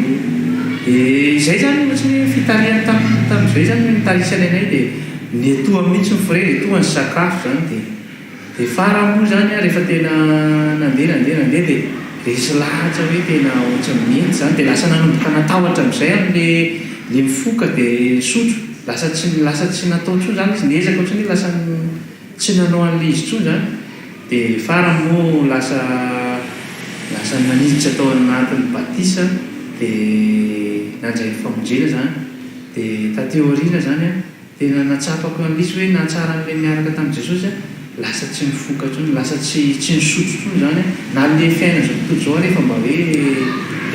Dia izay izany ohatry ny hoe fitarihany tamin'izay izany no nitarisany anay dia netohany mihitsy ny frais, netohany ny sakafo izany dia. Dia farany moa izany aho rehefa tena nandeha nandeha nandeha dia resy lahatra hoe tena ohatran'ny mety izany dia lasa nanomboka natahotra amin'izay amin'ilay ilay mifoka dia nisotro, lasa tsy lasa tsy natao intsony izany izy, niezaka ohatran'ny hoe lasa tsy nanao an'ilay izy intsony izany, dia farany moa lasa lasa naniditra tao anatin'ny batisa dia nandray ny famonjena izany, dia taty aoriana izany an. Tena nahatsapako an'ilay izy hoe nahatsara an'ilay niaraka tamin'i Jesosy aho, lasa tsy nifoka intsony, lasa tsy tsy nisotro intsony izany aho, na ilay fiainan'izao tontolo izao ary efa mba hoe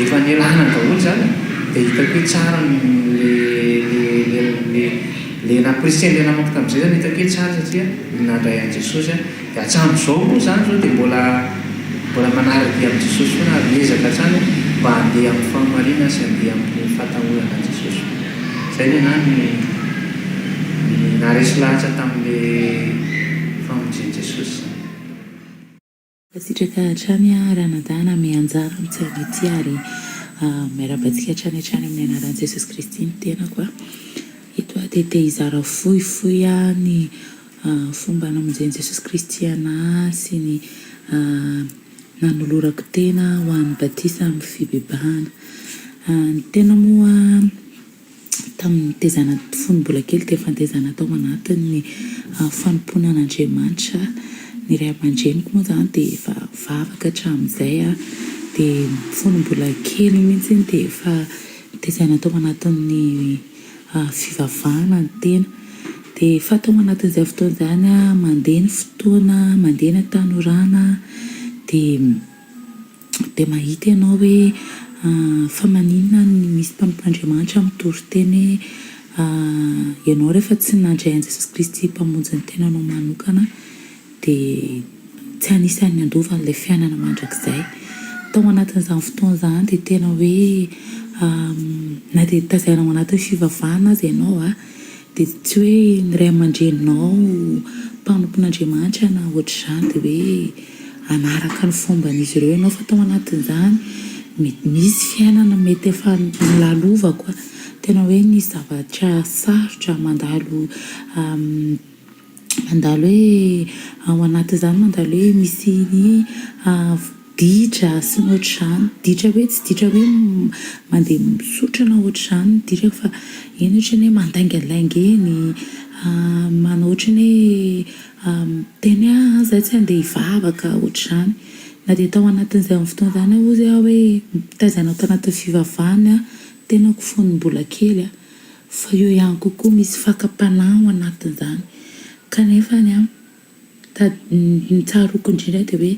efa nialana daholo izany e, dia hitako hoe tsara ny le le le le le namporisihan'ilay namako tamin'izay izany hitako hoe tsara satria nandray an'i Jesosy aho, dia hatramin'izao moa izany izao dia mbola. mbola manara-dia amin'i Jesosy foana ary miezaka hatrany mba handeha amin'ny fahamarinana sy handeha amin'ny fahatahorana an'i Jesosy foana. Izay ny anah ny ny naharesy lahatra tamin'ilay famonjen'i Jesosy izany. Mankasitraka hatrany ranadahy nanome anjara amin'ity anio ity ary miarahaba antsika hatrany hatrany amin'ny anaran'i Jesosy Kristy ny tenako. Eto aho dia te hizara fohifohy ny fomba namonjen'i Jesosy Kristy anah sy ny nanolorako tena ho an'ny batisa amin'ny fibebahana. Ny tena moa tamin'ny nitezana fony mbola kely dia efa nitezana tao anatin'ny fanompoana an'Andriamanitra. Ny ray aman-dreniko moa izany dia efa nivavaka hatramin'izay dia fony mbola kely mihitsy dia efa nitezaina tao anatin'ny fivavahana ny tena. Dia efa tao anatin'izay fotoana izany mandeha ny fotoana, mandeha ny hatanorana dia. Dia mahita ianao hoe fa maninona no misy mpanompon'Andriamanitra mitory teny hoe ianao rehefa tsy nandray an'i Jesosy Kristy Mpamonjy ny tenanao manokana dia tsy anisan'ny handova an'ilay fiainana mandrakizay. Tao anatin'izany fotoana izany dia tena hoe na dia tazaina ao anatin'ny fivavahana aza ianao dia tsy hoe ny ray aman-dreninao mpanompon'Andriamanitra na ohatr'izany dia hoe hanaraka ny fomban'izy ireo ianao fa tao anatin'izany mety misy fiainana mety efa nolalovako tena hoe nisy zavatra sarotra mandalo mandalo hoe ao anatin'izany mandalo hoe misy ny ditra sy ny ohatr'izany, ditra hoe tsy ditra hoe mandeha misotro na ohatr'izany ny ditra fa eny ohatran'ny hoe mandaingalainga eny, manao ohatran'ny hoe miteny hoe aa za tsy handeha hivavaka ohatr'izany, na dia tao anatin'izay fotoana izany aho hozy aho hoe nitaizana tao anatin'ny fivavahana tenako fony mbola kely fa eo ihany kokoa misy fakam-panahy ao anatin'izany kanefa ny an. Ny tsaroako indrindra dia hoe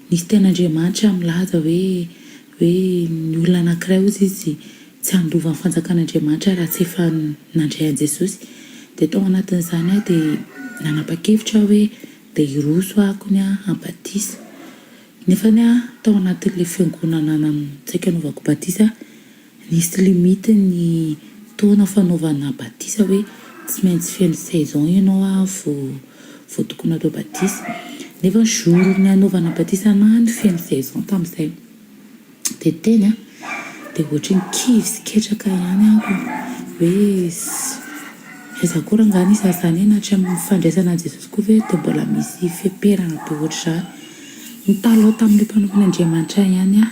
nisy tenin'Andriamanitra milaza hoe hoe ny olona anankiray hozy izy tsy handova ny fanjakan'Andriamanitra raha tsy efa nandray an'i Jesosy. Dia tao anatin'izany aho dia nanapa-kevitra aho hoe dia hiroso aho kony hambatisa. Nefany aho tao anatin'ilay fiangonana saika hanaovako batisa Nisy limite ny taona fanaovana batisa hoe tsy maintsy feno 16 ans ianao vao vao tokony atao batisa. Nefa jour nanaovana batisa anah no feno 16 ans tamin'izay. Dia teny an, dia ohatran'ny kivy sy ketraka ihany aho hoe aiza koa rangahy nisy an'izany e, na hatramin'ny fandraisana an'i Jesosy koa ve dia mbola misy feperana be ohatr'izany. Nitalaho tamin'ilay mpanompon'Andriamanitra ihany aho.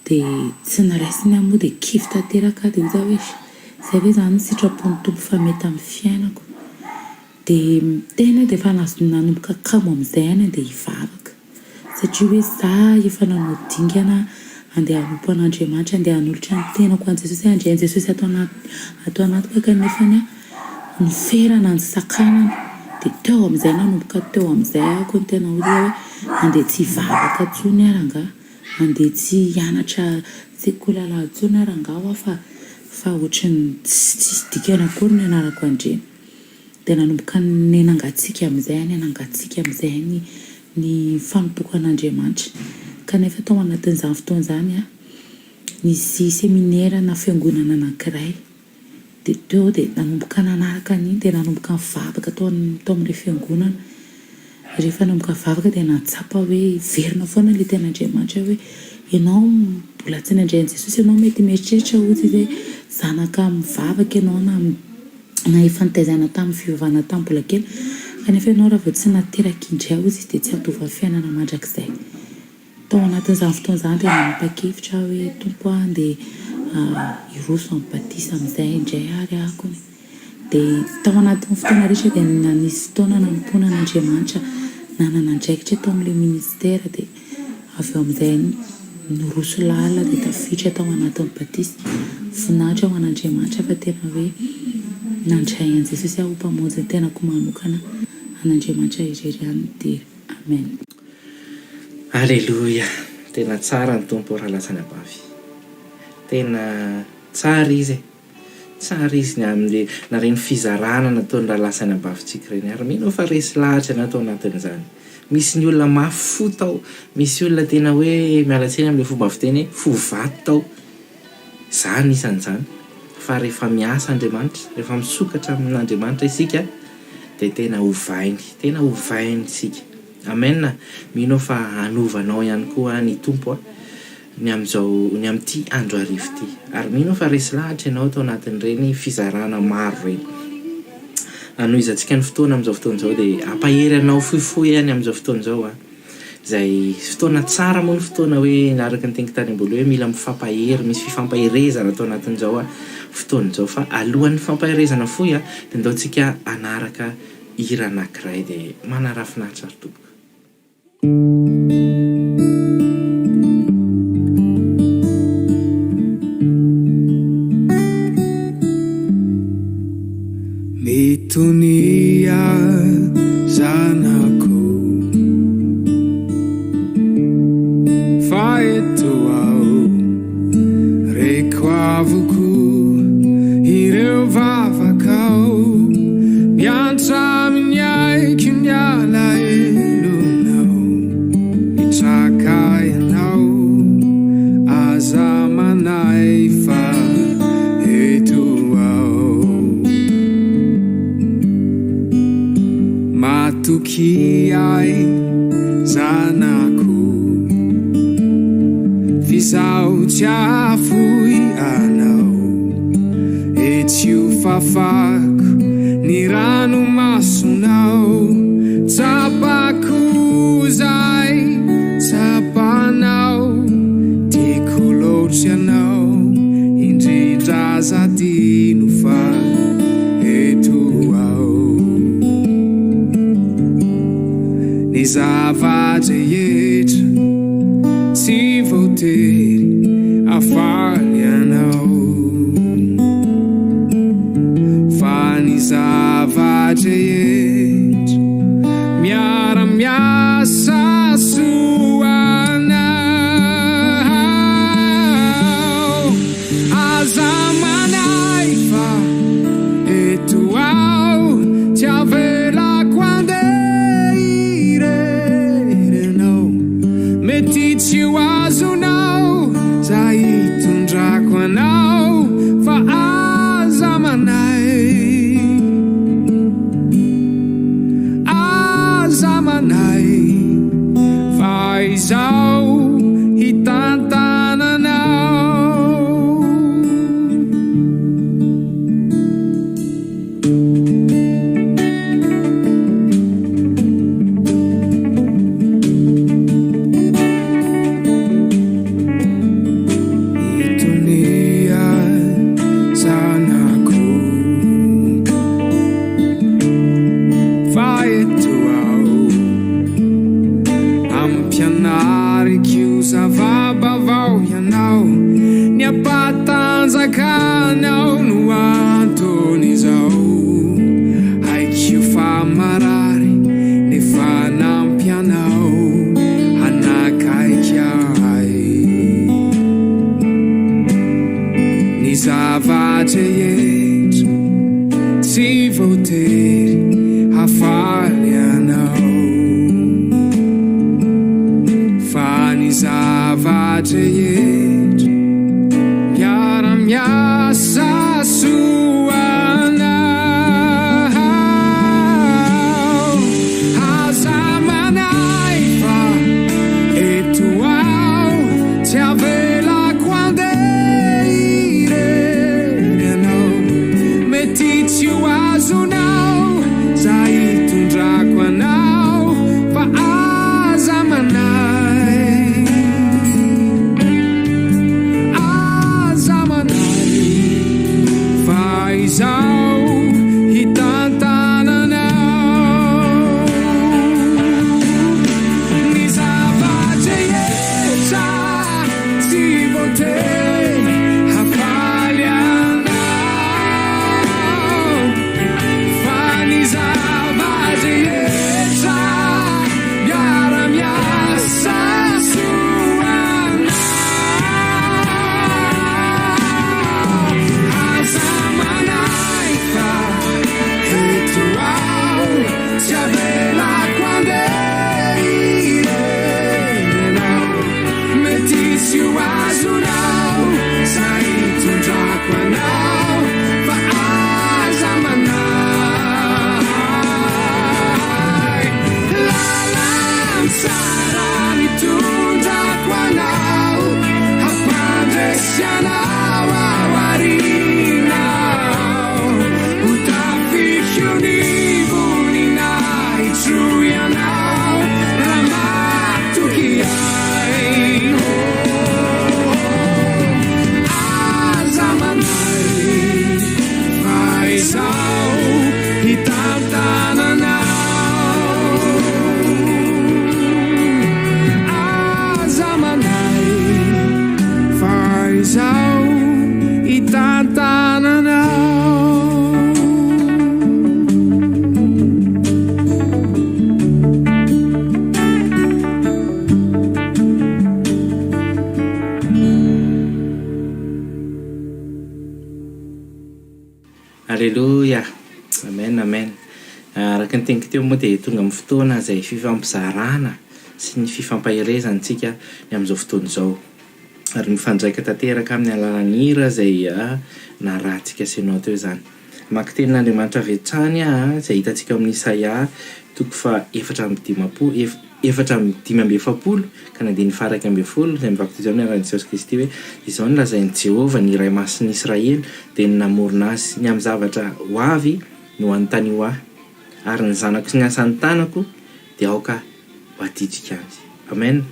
Dia tsy noraisiny aho moa dia kivy tanteraka aho dia hoy za hoe izay ve izany ny sitrapon'ny Tompo fa mety amin'ny fiainako. Dia miteny aho dia efa nanomboka kamo amin'izay any andeha hivavaka satria hoe za efa nanao dingana andeha hanompo an'Andriamanitra, andeha hanolotra ny tenako an'i Jesosy, handray an'i Jesosy ato anaty ato anatiko kanefany aho noferana ny sakanana dia teo amin'izay nanomboka teo amin'izay aho koa no tena hoy za hoe andeha tsy hivavaka intsony aho rangahy. Andeha tsy hianatra sekoly alahady intsony aho rangaha hoa fa fa ohatran'ny tsy tsisy dikany akory ny anarako andreny. Dia nanomboka niha-nangatsiaka amin'izay aho, niha-nangatsiaka amin'izay ny ny fanompoako an'Andriamanitra. Kanefa tao anatin'izany fotoana izany an, nisy seminera na fiangonana anankiray. Dia teo aho dia nanomboka nanaraka an'iny, dia nanomboka nivavaka tao tao amin'ilay fiangonana. Rehefa nanomboka nivavaka dia nahatsapa hoe velona foana ilay tenin'Andriamanitra hoe ianao mbola tsy nandray an'i Jesosy ianao mety mieritreritra hozy izy hoe zanaka mivavaka ianao na na efa nitaizana tamin'ny fivavahana tamin'ny mbola kely kanefa ianao raha vao tsy nateraka indray hozy izy dia tsy handova ny fiainana mandrakizay. Tao anatin'izany fotoana izany dia nanapa-kevitra aho hoe, Tompo a, andeha hiroso amin'ny batisa amin'izay indray ary aho kony. Dia tao anatin'ny fotoana rehetra dia nanisy fotoana nanompoana an'Andriamanitra, nanana andraikitra tao amin'ilay ministera dia avy eo amin'izay niroso lalina dia tafiditra tao anatin'ny batisa. Voninahitra ho an'Andriamanitra fa tena hoe nandray an'i Jesosy aho ho Mpamonjy ny tenako manokana, an'Andriamanitra irery ihany ny dera. Amen. Aleloia! Tena tsara ny Tompo rahalahy sy anabavy. Tena tsara Izy e! Tsara Izy ny amin'ny na ireny fizarana nataon'ny rahalahy sy anabavintsika ireny ary mino aho fa resy lahatra ianao tao anatin'izany. Misy ny olona mafy fo tao, misy olona tena hoe, miala tsiny amin'ilay fomba fiteny hoe, fo vato tao. Za anisan'izany. Fa rehefa miasa Andriamanitra, rehefa misokatra amin'Andriamanitra isika dia tena ovainy, tena ovainy isika. Amen! Mino aho fa hanova anao ihany koa ny Tompo ny amin'izao, ny amin'ity andro hariva ity. Ary mino aho fa resy lahatra ianao tao anatin'ireny fizarana maro ireny. Hanohizantsika ny fotoana amin'izao fotoana izao dia hampahery anao fohifohy ihany amin'izao fotoana izao aho. Izay fotoana tsara moa ny fotoana hoe araka ny teniko tany am-boalohany hoe mila mifampahery, misy fifampaherezana ato anatin'izao fotoana izao. Fa alohan'ny fampaherezana fohy dia ndao tsika hanaraka hira anankiray dia manarafinaritra ry tompoko. Mitonia zanako fa eto aho reko avokoa ireo vavakao miantra amin'ny aiko ny alahelonao mitraka ianao aza manahy fa eto aho. Matokia ahy zanako F'izaho tsy hahafoy anao E tsy ho fafako ny ranomasonao Tsapako izay tsapanao Tiako loatra ianao indrindra aza adino fa eto aho Ny zava-drehetra tsy voatery hahafaly anao Fa ny zava-drehetra miara-miasa soa anao Aza manahy fa eto aho tsy avelako handeha irery ianao Mety tsy ho azonao zay hitondrako anao fa aza manahy Aza manahy fa izaho hitantana anao. Mitonia zanako fa eto aho Ampianariko zava-baovao ianao Ny hampatanjaka anao no anton'izao Haiko fa marary nefa nampianao hanakaiky ahy Ny zava-drehetra tsy voatery hafaly anao Fa ny zava-drehetra miara-miasa soa anao Aza manahy fa eto aho tsy avelako handeha irery ianao Mety tsy ho azonao zay hitondrako anao fa aza manahy. Araka ny teniko teo moa dia tonga amin'ny fotoana izay fifampizarana sy ny fifampaherezana isika ny amin'izao fotoana izao. Ary mifandraika tanteraka amin'ny alalan'ny hira izay narahantsika sy ianao teo izany. Maka tenin'Andriamanitra avy hatrany aho izay hitantsika ao amin'ny Isaia toko faha 54, 45 ka ny andininy faha 11 izay mivaky toy izao ny anaran'i Jesosy Kristy hoe, Izao no lazain'i Jehovah, ny Iray Masin'ny Israely, dia ny namorona azy, ny amin'ny zavatra ho avy no anontanio ahy, ary ny zanako sy ny asan'ny tanako dia aoka ho adidiko ihany. Amen.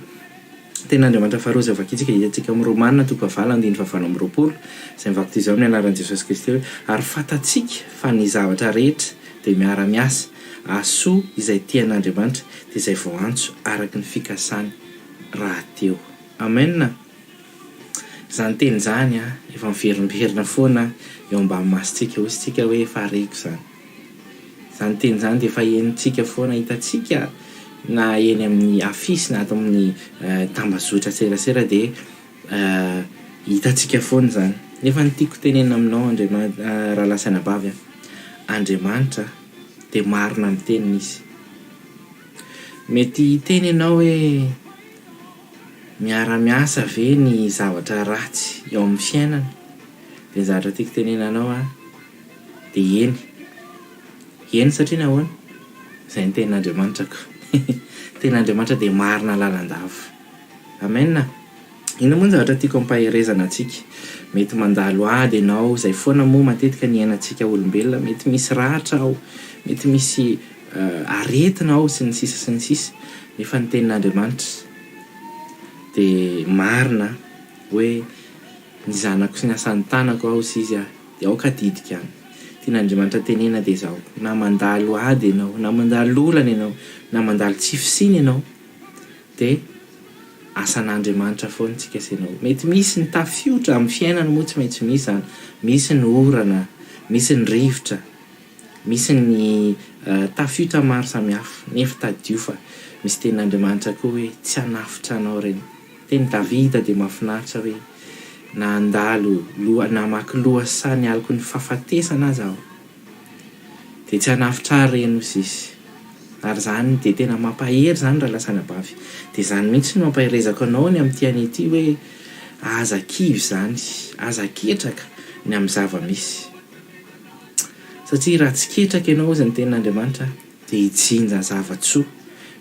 Tenin'Andriamanitra faharoa izay vakintsika dia hitantsika amin'ny Romana toko fahavalo andininy fahavalo amby 20 izay mivaky toy izao amin'ny anaran'i Jesosy Kristy hoe, Ary fantatsika fa ny zavatra rehetra dia miara-miasa hahasoa izay tia an'Andriamanitra, dia izay voaantso araka ny fikasany rahateo. Amen. Izany teny izany efa miverimberina foana eo ambany masontsika, hoy isika hoe efa reko izany. Izany teny izany dia efa henontsika foana, hitantsika na eny amin'ny afisy na ato amin'ny tambazotra serasera dia hitantsika foana izany. Nefa ny tiako tenenina aminao Andriama- rahalahy sy anabavy a, Andriamanitra dia marina amin'ny teniny Izy. Mety hiteny ianao hoe miara-miasa ve ny zavatra ratsy eo amin'ny fiainana? Dia ny zavatra tiako tenenina anao a, Dia eny. Eny satria nahoana? Izay ny tenin'Andriamanitra ko. Tenin'Andriamanitra dia marina lalandava. Amen. Inona moa ny zavatra tiako ampaherezana antsika? Mety mandalo ady ianao, izay foana moa matetika ny iainantsika olombelona, mety misy ratra ao, mety misy aretina ao sy ny sisa sy ny sisa, nefa ny tenin'Andriamanitra dia marina hoe ny zanako sy ny asan'ny tanako aho hoy izy Dia aoka adidiko ihany. Tian'Andriamanitra tenena dia izao, na mandalo ady ianao, na mandalo olana ianao, na mandalo tsy fisiana ianao, dia asan'Andriamanitra foana isika sy ianao. Mety misy ny tafiotra, amin'ny fiainana moa tsy maintsy misy izany, misy ny orana, misy ny rivotra, misy ny tafiotra maro samihafa, nefa tadidio fa misy tenin'Andriamanitra koa hoe tsy hanafotra anao ireny. Teny Davida dia mahafinaritra hoe, Na handalo loha namaky lohasaha ny aloky ny fahafatesana aza aho, dia tsy hanafotra ahy ireny hoy izy. Ary izany dia tena mampahery izany rahalahy sy anabavy. Dia izany mihitsy no ampaherezako anao ny amin'ity anio ity hoe, aza kivy izany, aza ketraka ny amin'ny zava-misy. Satria raha tsy ketraka ianao hozy ny tenin'Andriamanitra, dia hijinja zava-tsoa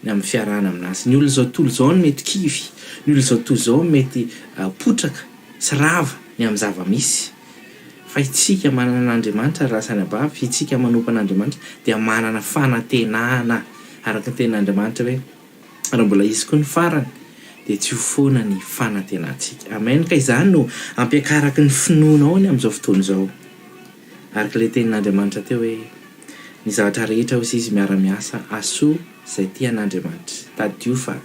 ny amin'ny fiarahana aminazy. Ny olona izao tontolo izao no mety kivy, ny olona izao tontolo izao no mety potraka sy rava ny amin'ny zava-misy. Fa itsika manana an'Andriamanitra ry raha sy anabavy, itsika manompo an'Andriamanitra dia manana fanantenana araka ny tenin'Andriamanitra hoe raha mbola hisy koa ny farany dia tsy ho foana ny fanantenantsika. Amen. Ka izany no ampiakaraky ny finoanao ny amin'izao fotoana izao. Araka ilay tenin'Andriamanitra teo hoe, Ny zavatra rehetra hoy izy miara-miasa hahasoa izay tia an'Andriamanitra. Tadidio fa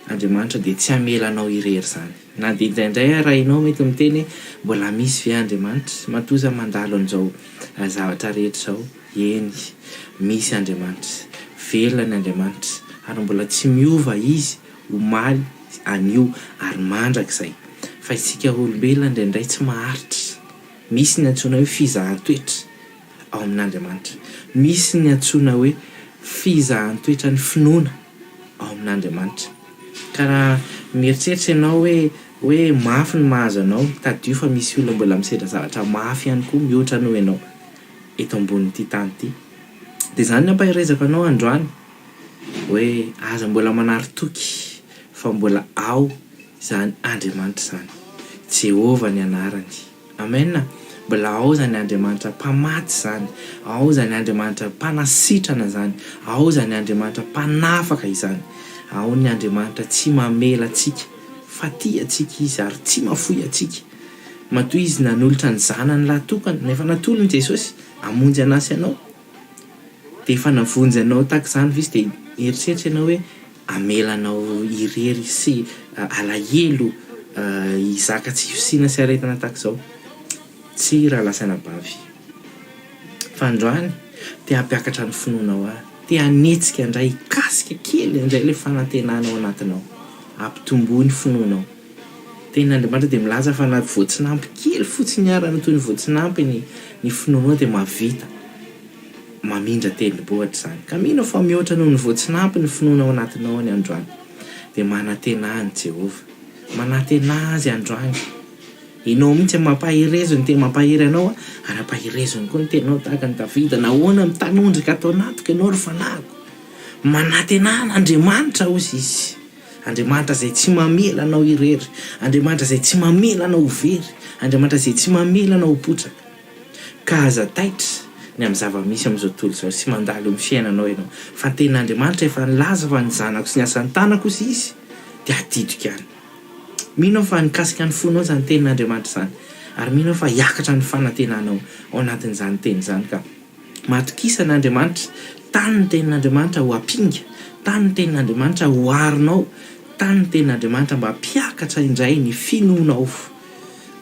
Andriamanitra dia tsy hamela anao irery izany. Na dia indraindray ara ianao mety miteny hoe, mbola misy ve Andriamanitra? Matoa izaho mandalo an'izao zavatra rehetra izao. Eny, misy Andriamanitra. Velona ny Andriamanitra. Ary mbola tsy miova Izy omaly, anio ary mandrakizay. Fa isika olombelona indraindray tsy maharitra. Misy ny antsoina hoe fizahan-toetra ao amin'Andriamanitra. Misy ny antsoina hoe fizahan-toetran'ny finoana ao amin'Andriamanitra. Ka raha mieritreritra ianao hoe hoe mafy ny mahazo anao, tadidio fa misy olona mbola misedra zavatra mafy ihany koa mihoatra noho ianao eto ambonin'ity tany ity. Dia izany no ampaherezako anao androany hoe aza mbola manary toky fa mbola ao izany Andriamanitra izany. Jehovah ny anarany. Amen! Mbola ao izany Andriamanitra mpamatsy izany, ao izany Andriamanitra mpanasitrana izany, ao izany Andriamanitra mpanafaka izany. Ao ny Andriamanitra tsy mamela antsika fa tia antsika Izy ary tsy mafoy antsika. Matoa Izy nanolotra ny Zanany lahy tokana, na efa natolony Jesosy hamonjy anà sy anao, dia efa navonjy anao tahaka izany ve Izy dia mieritreritra ianao hoe hamela anao irery sy alahelo hizaka tsy fisiana sy aretina tahaka izao? Tsia rahalahy sy anabavy. Fa androany te hampiakatra ny finoanao aho, te hanetsika indray, hikasika kely indray ilay fanantenana ao anatinao. Ampitomboy ny finoanao. Tenin'Andriamanitra dia milaza fa na voatsinampy kely fotsiny ara, na toy ny voatsinampy ny ny finoanao dia mahavita. mamindra tendrombohitra izany. Ka mino aho fa mihoatra noho ny voatsinampy ny finoana ao anatinao any androany. Dia manantenà an'i Jehovah. Manantenà Azy androany. Ianao mihitsy mampaherezo ny teny mampahery anao ary ampaherezony koa ny teninao tahaka an'i Davida, Nahoana mitanondrika ato anatiko ianao ry fanahiko? Manantenà an'Andriamanitra hozy izy. Andriamanitra izay tsy mamela anao irery, Andriamanitra izay tsy mamela anao ho very, Andriamanitra izay tsy mamela anao ho potraka. Ka aza taitra ny amin'ny zava-misy amin'izao tontolo izao sy mandalo eo amin'ny fiainanao ianao, fa ny tenin'Andriamanitra efa nilaza fa ny zanako sy ny asan'ny tanako hozy izy dia adidiko ihany. Mino aho fa nikasika ny fonao izany tenin'Andriamanitra izany, ary mino aho fa hiakatra ny fanantenanao ao anatin'izany teny izany ka matokisa an'Andriamanitra, tano ny tenin'Andriamanitra ho ampinga, tano ny tenin'Andriamanitra ho aronao, tano ny tenin'Andriamanitra mba hampiakatra indray ny finoanao.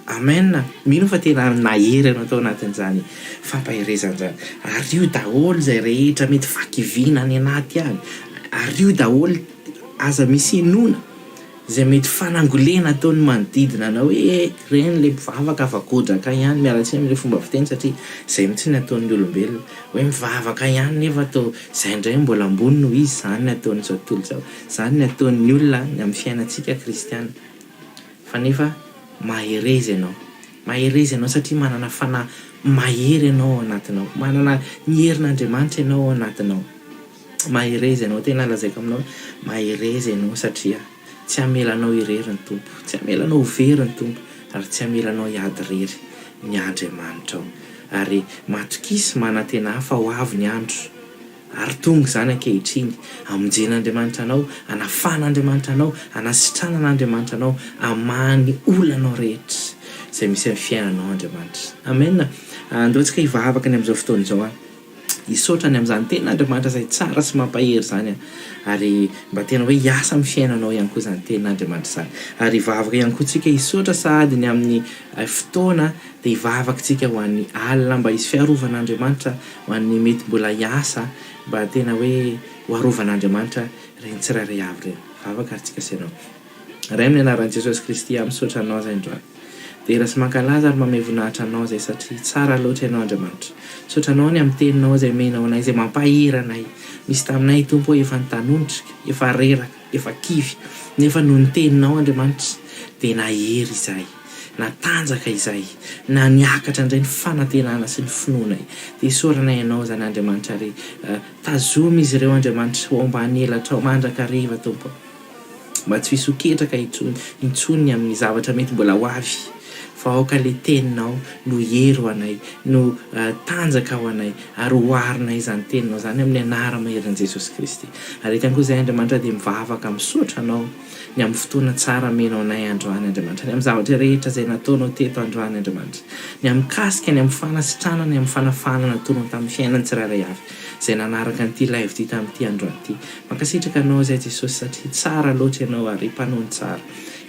Amen! Mino aho fa tena nahery anao tao anatin'izany fampaherezana izany. Ario daholo izay rehetra mety fahakiviana any anaty any, ario daholo, aza misy inoana izay mety fanangolena ataon'ny manodidina anao hoe eh, ireny ilay mpivavaka fa godraka ihany, miala tsiny amin'ilay fomba fiteny satria izay mihitsy ny ataon'ny olombelona, hoe mivavaka ihany nefa toa izay indray mbola ambony noho izy, izany ny ataon'izao tontolo izao, izany ny ataon'ny olona ny amin'ny fiainantsika kristiana. Fa nefa mahereza ianao, mahereza ianao satria manana fanahy mahery ianao ao anatinao, manana ny herin'Andriamanitra ianao ao anatinao. Mahereza ianao, tena lazaiko aminao hoe mahereza ianao satria tsy hamela anao irery ny Tompo, tsy hamela anao ho very ny Tompo ary tsy hamela anao hiady irery ny Andriamanitrao. Ary matokisa, manantenà fa ho avy ny andro, ary tonga izany ankehitriny, hamonjen'Andriamanitra anao, hanafahan'Andriamanitra anao, hanasitranan'Andriamanitra anao, hamaha ny olanao rehetra izay misy amin'ny fiainanao Andriamanitra. Amen. Andao tsika hivavaka ny amin'izao fotoana izao an. Hisaotra ny amin'izany tenin'Andriamanitra izay tsara sy mampahery izany an. Ary mba tena hoe hiasa amin'ny fiainanao ihany koa izany tenin'Andriamanitra izany. Ary hivavaka ihany koa tsika hisaotra sahady ny amin'ny fotoana dia hivavaka tsika ho an'ny alina mba hisy fiarovan'Andriamanitra ho an'ny mety mbola hiasa mba tena hoe ho arovan'Andriamanitra ireny tsirairay avy ireny. Vavaka ary tsika sy ianao. Ray amin'ny anaran'i Jesosy Kristy aho misaotra Anao izay androany. Dera sy mankalaza ary mamehy voninahitra Anao izay satria tsara loatra Ianao Andriamanitra. Misaotra Anao ny amin'ny Teninao izay omenao anay izay mampahery anay. Misy taminay Tompo ô efa nitanondrika, efa reraka, efa kivy, nefa noho ny Teninao Andriamanitra dia nahery izahay, natanjaka izahay, na niakatra indray ny fanantenana sy ny finoanay. Dia isaoranay Anao izany Andriamanitra ary tazomy izy ireo Andriamanitra ho ao ambany elatrao mandrakariva Tompo ô. Mba tsy hisy ho ketraka intsony intsony amin'ny zavatra mety mbola ho avy, fa aoka ilay Teninao no hery ho anay, no tanjaka ho anay, ary oharinay izany Teninao izany amin'ny anara-maherin'i Jesosy Kristy. Ary eto ihany koa izahay, Andriamanitra, dia mivavaka misaotra Anao ny amin'ny fotoana tsara amenao anay androany, Andriamanitra, ny amin'ny zavatra rehetra izay nataonao teto androany, Andriamanitra, ny amin'ny mikasika ny amin'ny fanasitranana, ny amin'ny fanafahana nataonao tamin'ny fiainan'ny tsirairay avy izay nanaraka an'ity live ity tamin'ity androany ity. Mankasitraka anao izay Jesosy satria tsara loatra ianao ary mpanao ny tsara.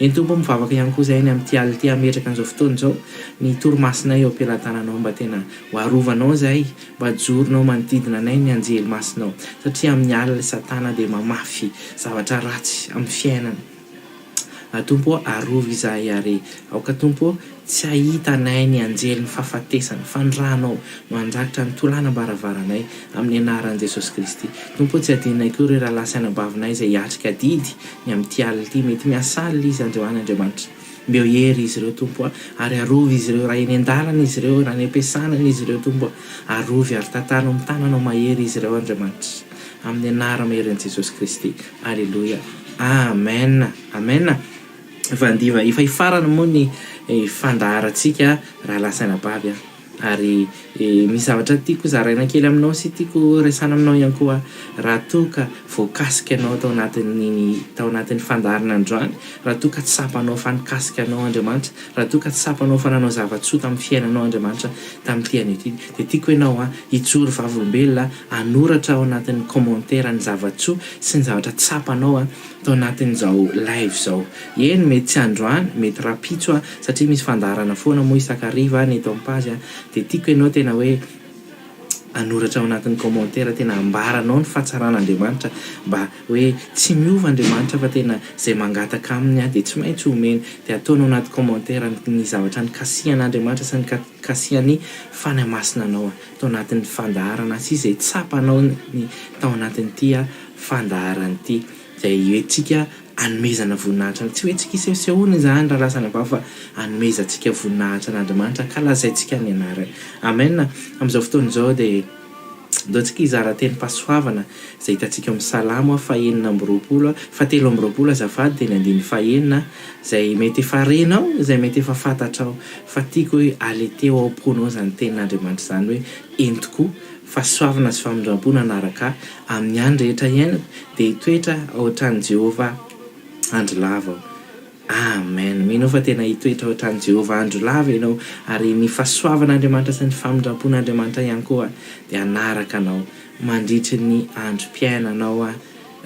Eny Tompo o mivavaka ihany koa izahay ny amin'ity alina ity hametraka an'izao fotoana izao ny torimasonay eo am-pelatananao mba tena ho arovanao izahay mba hajoronao manodidina anay ny anjely masinao satria amin'ny alina i satana dia mamafy zavatra ratsy amin'ny fiainana A Tompo ô, arovy izahay ary aoka Tompo ô, tsy hahita anay ny anjelin'ny fahafatesana, fa ny Rànao no handrakotra ny tolanam-baravaranay, amin'ny anaran'i Jesosy Kristy. Tompo ô, tsy adinonay koa ireo rahalahy sy anabavinay izay hiatrika adidy ny amin'ity alina ity. Mety miasa alina izy androany, Andriamanitra. Omeo hery izy ireo, Tompo a, ary arovy izy ireo raha eny an-dalana izy ireo, raha any am-piasana izy ireo, Tompo a. Arovy ary tantano amin'ny tananao mahery izy ireo, Andriamanitra. Amin'ny anara-maherin'i Jesosy Kristy. Aleloia. Amen Amen Efa andiva efa hifarana moa ny fandaharantsika rahalahy sy anabavy a! Ary misy zavatra tiako zaraina kely aminao sy tiako resahana aminao ihany koa raha toa ka voakasika anao tao anatin'ny tao anatin'ny fandaharana androany, raha toa ka tsapanao fa nikasika anao Andriamanitra, raha toa ka tsapanao fa nanao zava-tsoa tamin'ny fiainanao Andriamanitra tamin'ity anio ity dia tiako ianao hijoro vavolombelona hanoratra ao anatin'ny commentaire ny zava-tsoa sy ny zavatra tsapanao tao anatin'izao live izao. Eny, mety tsy androany, mety rahampitso satria misy fandaharana foana moa isan-kariva ny eto am-page dia tiako ianao tena hoe hanoratra ao anatin'ny commentaire tena ambaranao ny fahatsaran'Andriamanitra mba hoe tsy miova Andriamanitra fa tena izay mangataka aminy dia tsy maintsy omeny dia ataonao anaty commentaire ny zavatra nikasihan'Andriamanitra sy nikasihan'ny Fanahy Masina anao tao anatin'ny fandaharana sy izay tsapanao ny tao anatin'ity fandaharana ity izay hoentintsika hanomezana voninahitra tsy hoe tsika isehosehoana izany raha lasa any am-bava fa hanomezantsika voninahitra an'Andriamanitra ankalazaintsika ny anarany. Amen. Amin'izao fotoana izao dia ndao tsika hizara tenim-pahasoavana izay hitantsika ao amin'ny Salamo fahenina amby roapolo, fahatelo amby roapolo azafady, dia ny andininy fahenina izay mety efa renao, izay mety efa fantatrao fa tiako hoe aleteo ao am-ponao izany tenin'Andriamanitra izany hoe eny tokoa fahasoavana sy famindram-po nanaraka ahy amin'ny andro rehetra iainako, dia hitoetra ao an-tranon'i Jehovah andro lava aho. Amen! Mino aho fa tena hitoetra ao an-tranon'i Jehovah andro lava ianao, ary ny fahasoavan'Andriamanitra sy ny famindram-pon'Andriamanitra ihany koa dia hanaraka anao mandritry ny androm-piainanao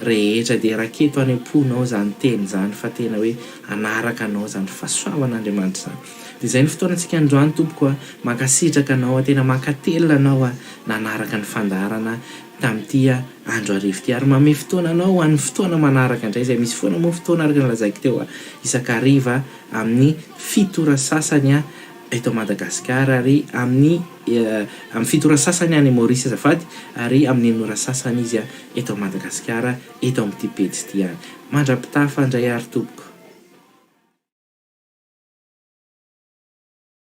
rehetra. Dia raketo any am-ponao izany teny izany fa tena hoe hanaraka anao izany fahasoavan'Andriamanitra izany. Dia izay ny fotoanantsika androany tompoko a! Mankasitraka anao aho, tena mankatelina anao aho nanaraka ny fandaharana tamin'ity andro hariva ity ary manome fotoana anao ho an'ny fotoana manaraka indray izay misy foana moa fotoana araka ny lazaiko teo isak'hariva amin'ny fito ora sasany eto Madagasikara ary amin'ny amin'ny fito ora sasany any Maurice azafady ary amin'ny enina ora sasany izy eto Madagasikara eto amin'ity pejy ity ihany. Mandra-pitafa indray ary tompoko.